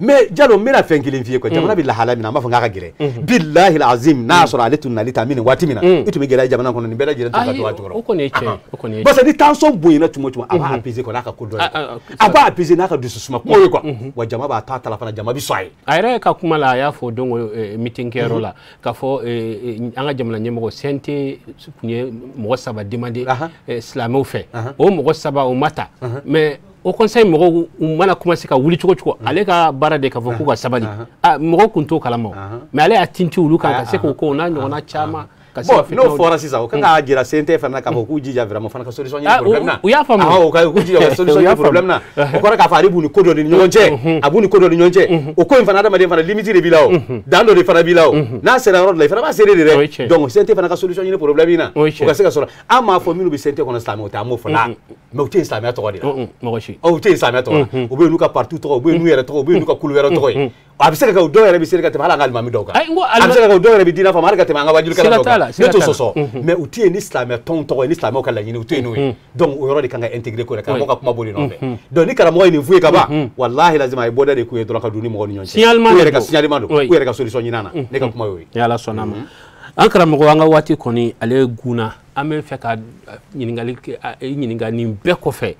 Mais Jalo, n bɛna fɛn kelen f'i ye quoi. Jamana bɛ lahala min na, an b'a fɔ k'a ka gɛlɛn. Bilahi azim, n'a y'a sɔrɔ ale tun nali ta min nin waati min na, i tun bɛ gɛlɛya jamana kɔnɔ, nin bɛɛ lajɛlen tun ka dɔgɔ a jukɔrɔ. O kɔni ye tiɲɛ, o kɔni ye. Parce que ni tension bonyana tuma o tuma, a b'a apaiser quoi, n'a ka ko dɔ ye. A b'a apaiser n'a ka dususuma kumaw ye quoi. Wa jama b'a to a ta la fana, jama bɛ sɔn a ye. A yɛrɛ ka kuma la, a y'a fɔ don meeting kɛyɔrɔ la k'a fɔ an ka jamana ɲɛmɔgɔ CNT tun ye mɔgɔ 3 demandé silamɛw fɛ. O mɔgɔ 3 o ma ta. Mais o conseil mɔgɔw u mana commencer ka wuli cogo cogo, ale ka baara de k'a fɔ k'u ka sabali. Mɔgɔw kun t'o kalama o, mais ale y'a tinti olu kan ka se k'o ko n'a ɲɔgɔnna caman. Bon, n'o fɔra sisan, o kan k'a jira CNT fana k'a fɔ k'u jija vraiment fana ka solution ɲini problème na. U y'a faamu. Awɔ, k'u jija ka solution ɲini problème na. O kɔrɔ k'a fɔ ale b'u ni ko dɔ de ni ɲɔgɔn cɛ, a b'u ni ko dɔ ni ɲɔgɔn cɛ. O ko in fana, adamaden fana limite de b'i la o, dan dɔ de fana b'i la o. N'a sera yɔrɔ dɔ la, i fana b'a seere de dɛ. Donc CNT fana ka solution ɲini problème in na, o ka se ka sɔrɔ. An m'a fɔ minnu bɛ CNT kɔnɔ silamɛw tɛ, an m'o fɔ la. Mais u tɛ yen silamɛya tɔgɔ de la. Mɔgɔ si. U tɛ yen silamɛya tɔgɔ la. U bɛ yen n'u ka parti tɔgɔ, u bɛ yen n'u yɛrɛ tɔgɔ, u bɛ yen n'u ka kulu wɛrɛ tɔgɔ ye. A bɛ se ka kɛ dɔw yɛrɛ bɛ se ka tɛmɛ hali an ka alimami dɔw kan. A bɛ se ka kɛ dɔw yɛrɛ bɛ diinɛ faamu hali ka tɛmɛ an ka wajulikɛla dɔw kan. Ne t'o sɔsɔ, mais u tɛ yen ni silamɛ tɔnw tɔgɔ ye, ni silamɛw ka laɲini, u tɛ yen n'o ye. Donc o yɔrɔ de kan ka intégrer ko la, karamɔgɔ ka kuma b'o de nɔfɛ. Donc ni karamɔgɔ ye nin f'u ye ka ban, walahi lazima a ye bɔda de k'u ye dɔrɔn ka don ni mɔgɔw ni ɲɔgɔn cɛ. Signalement u yɛrɛ ka signalement don, u yɛrɛ ka solution ɲini a na. Ne ka kuma y'o ye. Ni Ala sɔnna a ma. An karamɔgɔ, an ka waati kɔni ale gunna, an bɛ fɛ ka ɲininkali ɲininka nin bɛɛ kɔfɛ.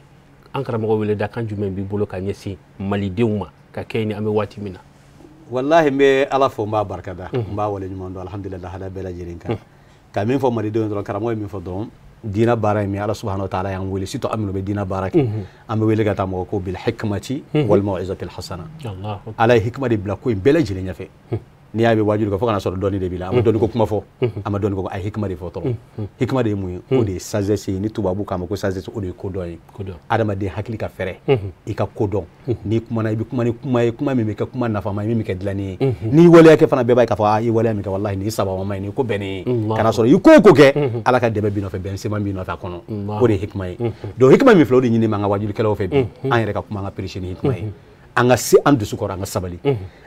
An karamɔgɔ, weledakan jumɛn b'i bolo ka ɲɛsin malidenw ma ka kɛ ni an bɛ waati min na? Wallahi n bɛ Ala fo, n b'a barikada, n b'a waleɲuman dɔn, alhamdulilah, ala bɛɛ lajɛlen kan. Ka min fɔ malidenw dɔrɔn, karamɔgɔ ye min fɔ dɔrɔn, diinɛ baara ye min, Ala subahana wa taala y'an wele, surtout an minnu bɛ diinɛ baara kɛ, an bɛ wele ka taa mɔgɔ ko bil hikmati wal mau'izati al hasana. Ala ye hikma de bila ko in bɛɛ lajɛlen ɲɛfɛ. N'i y'a bɛ wajulu kɛ fo kana sɔrɔ dɔnni de b'i la, a ma dɔnni ko kuma fɔ, a ma dɔnni ko, a ye hikma de fɔ dɔrɔn. Hikma de ye mun ye? O de ye sagesse ye. Ni tubabu k'a ma ko sagesse, o de ye kodɔn ye. Adamaden hakili ka fɛrɛ, i ka kodɔn. N'i kumana, i bɛ kuma ni kuma ye, kuma min bɛ kɛ kuma nafama ye, min bɛ kɛ dilanni ye. N'i waleya kɛ fana, bɛɛ b'a ye k'a fɔ i waleya min kɛ, walahi nin ye sababama ye, nin ko bɛnnen ye. Kana sɔrɔ i ko o ko kɛ, Ala ka dɛmɛ b'i nɔfɛ, bɛn seman b'i nɔfɛ a kɔnɔ. O de ye hikma ye. Donc hikma min filɛ, o de ɲini an ka wajulikɛlaw fɛ bi, an yɛrɛ ka kuma, an ka prêcher ni hikma ye. An ka se an dusu kɔrɔ, an ka sabali.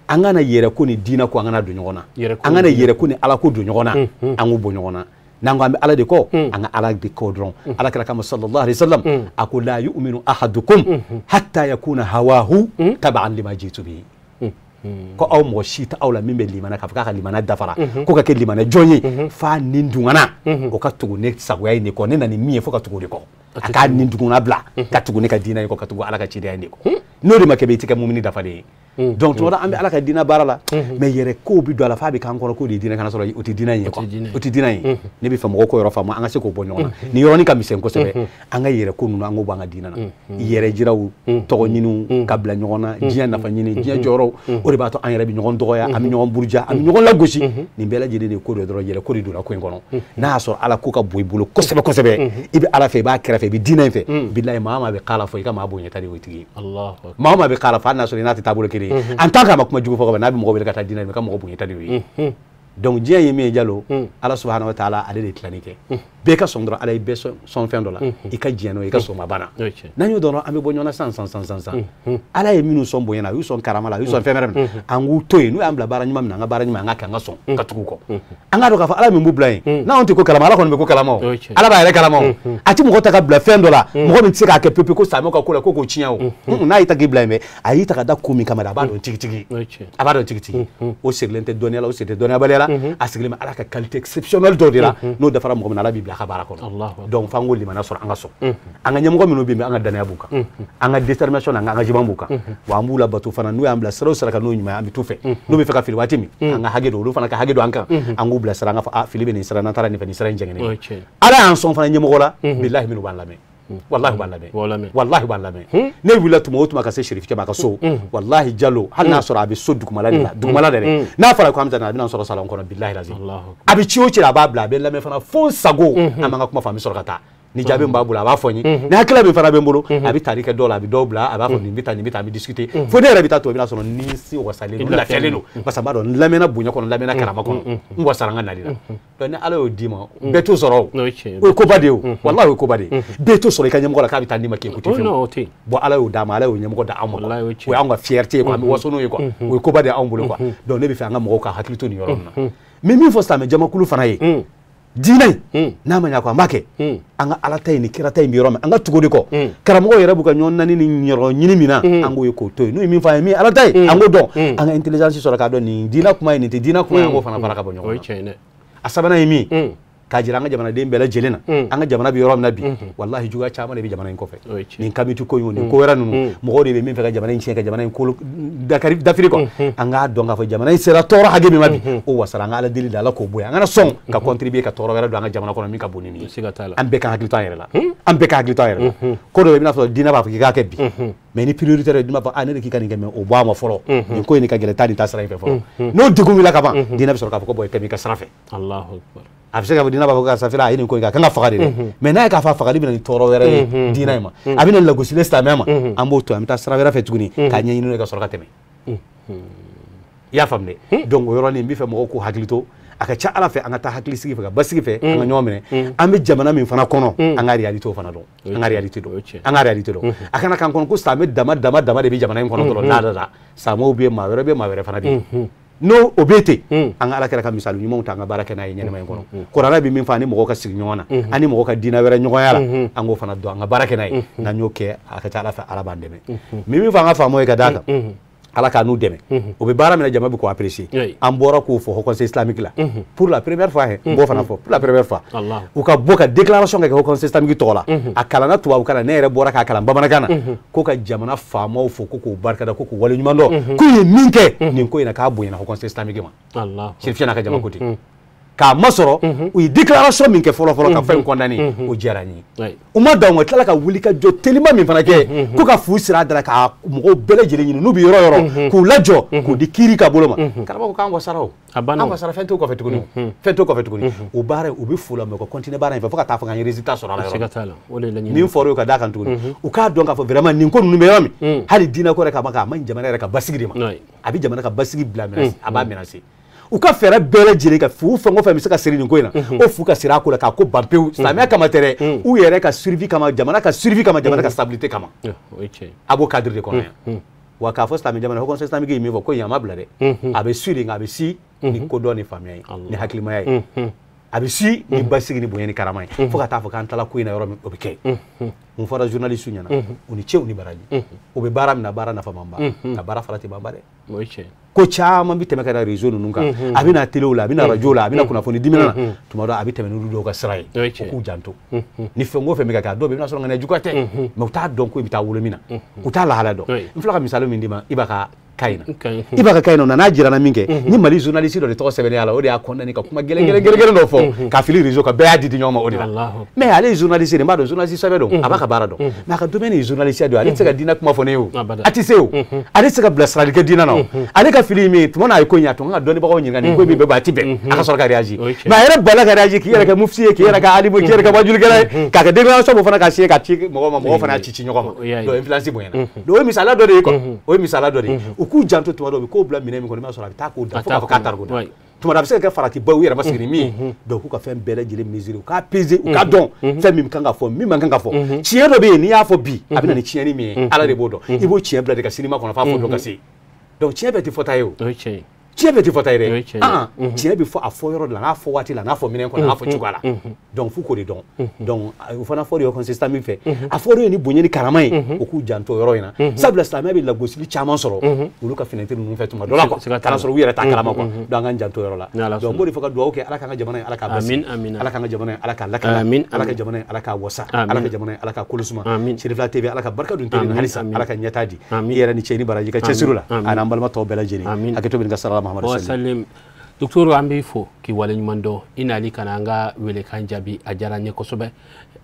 An kana yɛrɛ ko ni diinɛ ko, an kana don ɲɔgɔn na. An kana yɛrɛ ko ni Ala ko don ɲɔgɔn na, an k'o bɔ ɲɔgɔn na. N'an ko an bɛ Ala de kɔ, an ka Ala de kɔ dɔrɔn. Ala kɛra kama sallallahu alaihi wasallam, a ko la yu'minu ahadukum hatta yakuna hawahu tab'an lima jitu bihi. Ko aw mɔgɔ si tɛ aw la min bɛ limana k'a fɔ k'a ka limana dafara, ko ka kɛ limana jɔn ye, f'a ni dungana o ka tugu ne sagoya in de kɔ, ne na ni min ye fo ka tugu o de kɔ. A k'a ni dungana bila ka tugu ne ka diinɛ in kɔ, ka tugu Ala ka cidenya in de kɔ. N'o de ma kɛ, i tɛ kɛ mumini dafalen ye. Donc tuma dɔ an bɛ Ala ka diinɛ baara la, mais yɛrɛ kow bɛ don a la f'a bɛ k'an kɔrɔ k'o de ye diinɛ, kana sɔrɔ o tɛ diinɛ in ye quoi. O tɛ diinɛ ye. Ne bɛ fɛ mɔgɔw k'o yɔrɔ faamu, an ka se k'o bɔ ɲɔgɔn na. Nin yɔrɔnin ka misɛn kosɛbɛ. An ka yɛrɛ ko ninnu, an k'o bɔ an ka diinɛ na. Yɛrɛ jiraw, tɔgɔ ɲiniw, ka bila ɲɔgɔn na, diɲɛ nafa ɲini, diɲɛ jɔyɔrɔw, o de b'a to an yɛrɛ bɛ ɲɔgɔn dɔgɔya, an bɛ ɲɔgɔn buruja, an bɛ ɲɔgɔn lagosi. Nin bɛɛ lajɛlen de ye ko dɔ dɔrɔn, yɛrɛ ko de donna ko in kɔnɔ. N'a y'a sɔrɔ Ala ko ka bon i bolo kosɛbɛ kosɛbɛ, i bɛ Ala fɛ, i b'a kɛrɛfɛ, i bɛ diinɛ in fɛ. Bilahi, maa o maa bɛ kala fɔ, i ka maa bonyata de y'o tigi ye. Maa o maa bɛ kala fɔ, hali n'a sɔrɔ i n'a tɛ taabolo kelen ye. En tant que a ma kuma jugu fɔ ka ban, n'a bɛ mɔgɔ wele ka taa diinɛ, i ka mɔgɔ bonyata de y'o ye. Donc diɲɛ ye min ye Jalo, Ala subahana wa taala ale de ye tilani kɛ. Bɛɛ ka sɔn dɔrɔn, Ala ye bɛɛ sɔn fɛn dɔ la, i ka diɲɛ n'o ye, i ka sɔn ma banna. N'an y'o dɔrɔn, an bɛ bɔ ɲɔgɔn na san san san san san. Ala ye minnu sɔn bonya na, a y'u sɔn karama la, a y'u sɔn fɛn wɛrɛ min na, an k'u to yen. N'u y'an bila baara ɲuman min na, an ka baara ɲuman, an ka kɛ, an ka sɔn ka tugu u kɔ. An k'a dɔn k'a fɔ Ala min b'u bila yen, n'anw tɛ ko kalama, Ala kɔni bɛ ko kalama o. Ala b'a yɛrɛ kalama o. A tɛ mɔgɔ ta ka bila fɛn dɔ la, mɔgɔ min tɛ se k'a kɛ pepe ko silamɛw ka ko la, ko k'o tiɲɛ o. N'a y'i ta k'i bila yen, mɛ a y'i ta ka da ko min kama dɛ, a b'a dɔn tigitigi. A b'a dɔn tigitigi. O sirilen tɛ dɔnniya la, o sirilen tɛ dɔnniyabaliya la, a sigilen bɛ Ala ka qualité exceptionnelle dɔ de la. N'o dafara mɔgɔ min na, Ala b'i bila a ka baara kɔnɔ. Donc f'an k'o limaniya sɔrɔ, an ka sɔn. An ka ɲɛmɔgɔ minnu bɛ yen, an ka danaya b'u kan, an ka détermination n'an ka engagement b'u kan. Wa an b'u labato fana, n'u y'an bila sira o sira kan, n'o ɲuman ye, an bɛ t'u fɛ. N'u bɛ fɛ ka fili waati min, an ka hakɛ don, olu fana ka hakɛ don an kan, an k'u bila sira, an ka fɔ a fili bɛ nin sira, n'an taara nin fɛ, nin sira in jɛngɛnen. Ala y'an sɔn fana ɲɛmɔgɔ la, bilahi minnu b'an lamɛn. Wallahi b'an lamɛn, wallahi b'an lamɛn. Ne wulila tuma o tuma ka se Cherif Cɛ ma ka so, wallahi Jalo, hali n'a sɔrɔ a bɛ so dugumala de la, dugumala dɛ, n'a fɔra ko an bɛ taa na, a bɛna sɔrɔ salon kɔnɔ, bilahi lazim. A bɛ ci o ci la, a b'a bila, a bɛ lamɛn fana fo n sago, an b'an ka kuma fɔ, an bɛ sɔrɔ ka taa. Ni jaabi min b'a bolo, a b'a fɔ n ye. Ni hakilila min fana bɛ n bolo, a bɛ tali kɛ dɔw la, a bɛ dɔw bila, a b'a fɔ nin bɛ taa, nin bɛ taa, an bɛ discuter. Fo ne yɛrɛ bɛ taa to, i bɛna sɔrɔ ni si wasalen don, lafiyalen don, parce que n b'a dɔn n lamɛnna bonya kɔnɔ, n lamɛnna karama kɔnɔ, n wasara n ka nali la. Donc ni Ala y'o d'i ma, bɛɛ t'o sɔrɔ o. O ye koba de ye o, walahi o ye koba de ye. Bɛɛ t'o sɔrɔ i ka ɲɛmɔgɔ la k'a bɛ taa n'i ma k'i écouter fiyewu. Bon Ala y'o d'a ma, Ala y'o ɲɛmɔgɔ d'anw ma. O y'anw ka fierté ye quoi, an bɛ waso n'o ye quoi. O ye koba de ye anw bolo quoi. Donc ne bɛ fɛ an ka mɔgɔw ka hakili to nin yɔrɔ ninnu na. N bɛ min fɔ silamɛ jamakulu fana ye, diinɛ in n'a ma ɲɛ ko an b'a kɛ, an ka Ala ta in ni kira ta in bɛ yɔrɔ min, an ka tugu de kɔ. Karamɔgɔw yɛrɛ b'u ka ɲɔgɔn naani ni yɔrɔ ɲini min na, an k'o ye k'o to yen. N'u ye min fɔ an ye min Ala ta ye, an k'o dɔn. An ka intelligence sɔrɔ k'a dɔn nin diinɛ kuma ye, nin tɛ diinɛ kuma ye, an k'o fana fara ka bɔ ɲɔgɔn na. A sabanan ye min, k'a jira an ka jamanaden bɛɛ lajɛlen na, an ka jamana bɛ yɔrɔ min na bi, walahi juguya caman de bɛ jamana in kɔfɛ. Nin kamiti ko in, nin ko wɛrɛ ninnu, mɔgɔw de bɛ min fɛ ka jamana in tiɲɛ, ka jamana in kolo dafiri kɔ. An k'a dɔn k'a fɔ jamana in sera tɔɔrɔ hakɛ min ma bi, o wasara, an ka Ala deli de, Ala k'o bɔ yen. An kana sɔn ka contribuer ka tɔɔrɔ wɛrɛ don an ka jamana kɔnɔ min ka bon ni nin ye. An bɛɛ ka hakili to an yɛrɛ la, an bɛɛ ka hakili to an yɛrɛ la. Ko dɔ bɛ yen, i bɛna sɔrɔ diinɛ b'a fɔ k'i k'a kɛ bi, mais ni priorité yɛrɛ, diinɛ b'a fɔ ah ne de k'i ka nin kɛ, mais o bɔ a ma fɔlɔ, nin ko in ka gɛlɛn, taa nin taa sira in fɛ fɔlɔ. N'o degun wulila ka ban, diinɛ bɛ sɔrɔ k'a fɔ ko bon tɛmɛ i ka sira fɛ. A bɛ se k'a fɔ diinɛ b'a fɔ karisa filɛ, a ye nin ko in kɛ, a kan ka faga de dɛ, mais n'a ye k'a fɔ a fagali bɛ na ni tɔɔrɔ wɛrɛ ye diinɛ in ma, a bɛ na lagosili silamɛya ma, an b'o to yen, an bɛ taa sira wɛrɛ fɛ tuguni k'a ɲɛɲini n'o ye ka sɔrɔ ka tɛmɛ. I y'a faamu dɛ? Donc o yɔrɔnin n bɛ fɛ mɔgɔw k'u hakili to, a ka ca Ala fɛ an ka taa hakili sigi fɛ, ka basigi fɛ, an ka ɲɔgɔn minɛ. An bɛ jamana min fana kɔnɔ, an ka réalité fana dɔn, an ka réalité dɔn, an ka réalité dɔn. A kana k'an kɔnɔ ko silamɛ dama dama dama de bɛ jamana in kɔnɔ dɔrɔn, la la la, silamɛw bɛ yen, maa wɛrɛ bɛ yen, maa wɛrɛ fana bɛ yen. N'o o bɛ ten, an ka Ala kɛra ka misali ɲumanw ta, an ka baara kɛ n'a ye ɲɛnɛma in kɔnɔ. Kuranɛ bɛ min fɔ, ani mɔgɔw ka sigi ɲɔgɔn na, ani mɔgɔw ka diinɛ wɛrɛ ɲɔgɔnya la, an k'o fana dɔn, an ka baara kɛ n'a ye. N'an y'o kɛ, a ka ca Ala fɛ, Ala b'an dɛmɛ. N bɛ min fɔ an ka faamaw ye ka d'a kan, Ala k'a n'u dɛmɛ. O bɛ baara min na, jama bɛ k'o apprécier. An bɔra k'o fɔ Haut Conseil islamique la pour la première fois, n b'o fana fɔ pour la première fois, u ka bɔ ka déclaration kɛ Haut Conseil islamique tɔgɔ la. A kalanna tubabukan na, ne yɛrɛ bɔra k'a kalan bamanankan na, ko ka jamana faamaw fo, ko k'u barikada, ko k'u waleɲuman dɔn, k'u ye min kɛ nin ko in na, k'a bonyana Haut Conseil islamique ma. Cherif Cɛ n'a ka jama ko ten. K'a masɔrɔ u ye déclaration min kɛ fɔlɔ fɔlɔ ka fɛn condamné, o diyara n ye. U ma dan o ma, tilala ka wuli ka jɔ telima min fana kɛ, ko ka fu siri a da la, ka mɔgɔw bɛɛ lajɛlen ɲini n'u bɛ yɔrɔ yɔrɔ, k'u lajɔ, k'u di kiiri ka bolo ma. Karamɔgɔ ko k'an wasara o, an wasara, fɛn t'o kɔfɛ tuguni, fɛn t'o kɔfɛ tuguni. O baara u bɛ fo la, mais u ka continuer baara in fɛ fo ka taa fɔ k'an ye résultat sɔrɔ a la yɔrɔ min. Min fɔra o ka d'a kan tuguni, u k'a dɔn k'a fɔ vraiment nin ko ninnu bɛ yɔrɔ min, hali diinɛ ko yɛrɛ kama, a ma ɲi jamana yɛrɛ ka basigi de ma, a bɛ jamana ka basigi bila menace, a b'a menacer. U ka fɛɛrɛ bɛɛ lajɛlen ka fu fɛn o fɛn bɛ se ka siri nin ko in na, o fu ka siri a ko la, k'a ko ban pewu. Silamɛya kama tɛ dɛ, u yɛrɛ ka survie kama, jamana ka survie kama, jamana ka stabilité kama. A b'o cadre de kɔnɔ yan. Wa k'a fɔ silamɛ jamana, Haut Conseil islamique ye min fɔ, ko in a ma bila dɛ, a bɛ su de, nka a bɛ si ni kodɔn ni faamuya ye, ni hakilimaya ye, a bɛ si ni basigi ni bonya ni karama ye, fo ka taa fɔ k'an taala ko in na yɔrɔ min, o bɛ kɛ. Mun fɔra journaliste ɲɛna, u ni ce, u ni baraji, u bɛ baara min na, baara nafamanba, ka baara farati banba dɛ. Ko caman bɛ tɛmɛ ka na réseau ninnu kan, a bɛ na télé la, a bɛ na radio la, a bɛ na kunnafoni dimina na, tuma dɔ a bɛ tɛmɛ n'olu dɔw ka sira ye, u k'u janto. Ni fɛn o fɛn bɛ ka kɛ, a dɔw bɛ yen, i bɛna sɔrɔ ŋaniya juguya tɛ, mais u t'a dɔn ko i bɛ taa wolo min na, u t'a lahala dɔn. N filɛ ka misali min d'i ma, i b'a ka cas in na, i b'a ka cas in na, n'a jirana min kɛ, ni Mali journaliste dɔ de tɔgɔ sɛbɛnnen y'a la, o de y'a condamné ka kuma gɛlɛn gɛlɛn gɛlɛn dɔ fɔ, k'a fili réseau kan, bɛɛ y'a di di ɲɔgɔn ma o de la. Mais ale ye journaliste de, n b'a dɔn journaliste sɛbɛ don, a b'a ka baara dɔn, mais a ka domaine ye journaliste de ye, ale tɛ se ka diinɛ kuma fɔ ne ye o, a tɛ se o, ale tɛ se ka bilasirali kɛ diinɛ na o. Ale ka fili ye min ye, tuma n'a ye ko in ye, a tun kan ka dɔnnibagaw ɲininka nin ko in bɛ bɛn a ti bɛn, a ka sɔrɔ ka réagir. Mais a yɛrɛ balila ka réagir, k'i yɛrɛ kɛ mufti ye, k'i yɛrɛ kɛ alimu ye, k'i yɛrɛ kɛ wajulikɛla ye, k'a kɛ déclaration bɔ fana k'a signer k'a ci mɔgɔw ma, mɔgɔw fana y'a ci ci ɲɔgɔn ma. Donc influence bonyana. Donc o ye misaliya dɔ de ye quoi, o ye misaliya dɔ de ye. U k'u janto tuma dɔw, u bɛ kow bila minɛn min kɔnɔ, i b'a sɔrɔ a bɛ taa k'o da fo k'a fɔ k'a taara k'o da. Tuma dɔ a bɛ se ka kɛ faratiba ye, u yɛrɛ ma sigi ni min ye. Donc k'u ka fɛn bɛɛ lajɛlen mesurer, u k'a peser, u k'a dɔn fɛn min kan ka fɔ, min man kan ka fɔ. Tiɲɛ dɔ bɛ yen, n'i y'a fɔ bi, a bɛ na ni tiɲɛni min ye, Ala de b'o dɔn. I b'o tiɲɛ bila de ka sini ma kɔnɔ f'a fɔ dɔ ka se. Donc tiɲɛ bɛɛ tɛ fɔta ye o. Tiɲɛ bɛɛ tɛ fɔta ye dɛ. Tiɲɛ bɛ fɔ a fɔ yɔrɔ de la, n'a fɔ waati la, n'a fɔ minɛn kɔnɔ, n'a fɔ cogoya la. Donc f'u k'o de dɔn. Donc o fana fɔra ye conseil islamique fɛ, a fɔra ye ni bonya ni karama ye, u k'u janto yɔrɔ in na. Sabula silamɛya bɛ lagosili caman sɔrɔ olu ka fenêtre ninnu fɛ tuma dɔ la quoi, kana sɔrɔ u yɛrɛ t'a kalama quoi. Donc an k'an janto yɔrɔ la. Donc n b'o de fɔ ka dugawu kɛ, Ala k'an ka jamana in Ala k'a basigi, Ala k'an ka jamana in Ala k'a lakana, Ala ka jamana in Ala k'a wasa, Ala ka jamana in Ala k'a kolo suma. Cherifila TV Ala ka barika don télé in na halisa, Ala ka ɲɛtaa di. I yɛrɛ ni cɛ ni baraji ka cɛsiri la, a n'an balima tɔw bɛɛ lajɛlen. Hakɛto bɛ nin ka sara Muhammad sallim. Docteur, an b'i fo k'i waleɲuman dɔn i nali ka na an ka welekan jaabi, a diyara n ye kosɛbɛ.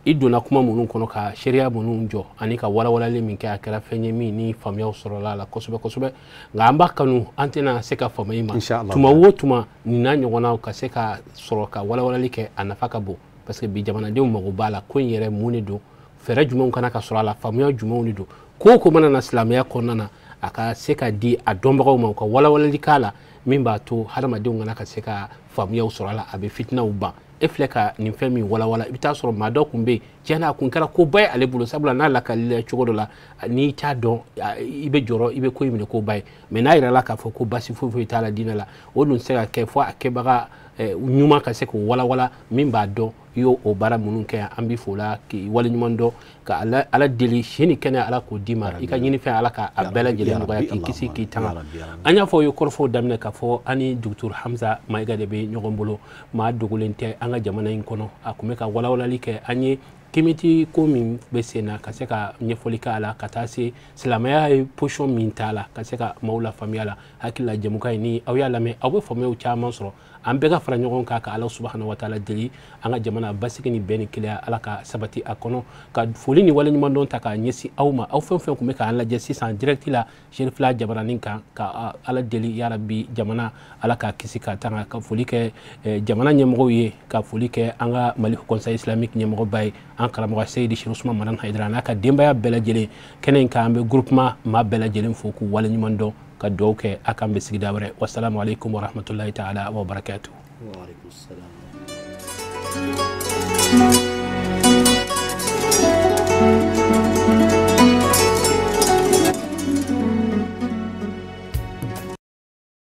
I donna kuma minnu kɔnɔ ka seereya minnu jɔ ani ka walawalali min kɛ, a kɛra fɛn ye min ni faamuyaw sɔrɔla a la kosɛbɛ kosɛbɛ. Nka an b'a kanu, an tɛna se ka faamu i ma tuma o tuma nin n'a ɲɔgɔnnaw ka se ka sɔrɔ ka walawalali kɛ, a nafa ka bon, parce que bi jamanadenw mago b'a la. Ko in yɛrɛ mun de don, fɛɛrɛ jumɛnw kana ka sɔrɔ a la, faamuya jumɛnw de don, ko o ko mana na silamɛya kɔnɔna na, a ka se ka di a dɔnbagaw ma u ka walawalali k'a la, min b'a to hadamadenw kana ka se ka faamuyaw sɔrɔ a la, a bɛ fitinaw ban. E filɛ ka nin fɛn min walawala, i bɛ taa sɔrɔ maa dɔ kun bɛ yen, tiɲɛ na a kun kɛra koba ye ale bolo, sabula n'a lakalila cogo dɔ la, n'i t'a dɔn i bɛ jɔrɔ, i bɛ ko in minɛ koba ye. Mais n'a yirala k'a fɔ ko basi foyi foyi t'a la diinɛ la, o dun tɛ se ka kɛ fo a kɛbaga ɲuman ka se k'o walawala, min b'a dɔn i y'o o baara minnu kɛ. An b'i fo la k'i waleɲuman dɔn, ka Ala deli si ni kɛnɛ Ala k'o d'i ma, i ka ɲinifɛn Ala ka a bɛɛ lajɛlen nɔgɔya, k'i kisi k'i tanga. An y'a fɔ aw ye kɔrɔfɔw daminɛ k'a fɔ an ni Docteur Hamza Mayiga de bɛ ɲɔgɔn bolo, maa dogolen tɛ an ka jamana in kɔnɔ. A tun bɛ ka walawalali kɛ an ye kimiti ko min bɛ sen na, ka se ka ɲɛfɔli k'a la, ka taa se silamɛya ye position min t'a la, ka se ka maaw la faamuya la. Hakili la jɛmukan in ni aw y'a lamɛn, aw bɛ faamuyaw caman sɔrɔ. An bɛɛ ka fara ɲɔgɔn kan ka Ala subahana wa taala deli an ka jamana basigi ni bɛn ni kelenya Ala ka sabati a kɔnɔ. Ka foli ni waleɲumandɔn ta k'a ɲɛsin aw ma, aw fɛn fɛn tun bɛ k'an lajɛ sisan direct la Cherifila jabaranin kan, ka Ala deli yarabi jamana Ala k'a kisi k'a tanga. Ka foli kɛ jamana ɲɛmɔgɔw ye, ka foli kɛ an ka Mali Conseil islamique ɲɛmɔgɔba ye, an karamɔgɔ Seyidi Cheikh Ousmane Madani Hayidara n'a ka denbaya bɛɛ lajɛlen. Kɛnɛ in kan an bɛ groupement maa bɛɛ lajɛlen fo k'u waleɲuman dɔn, ka dugawu kɛ a k'an bɛ sigida wɛrɛ. Wasalamu aleykum warahmatulahi taala wa barakatuh. Wa aleykum salam.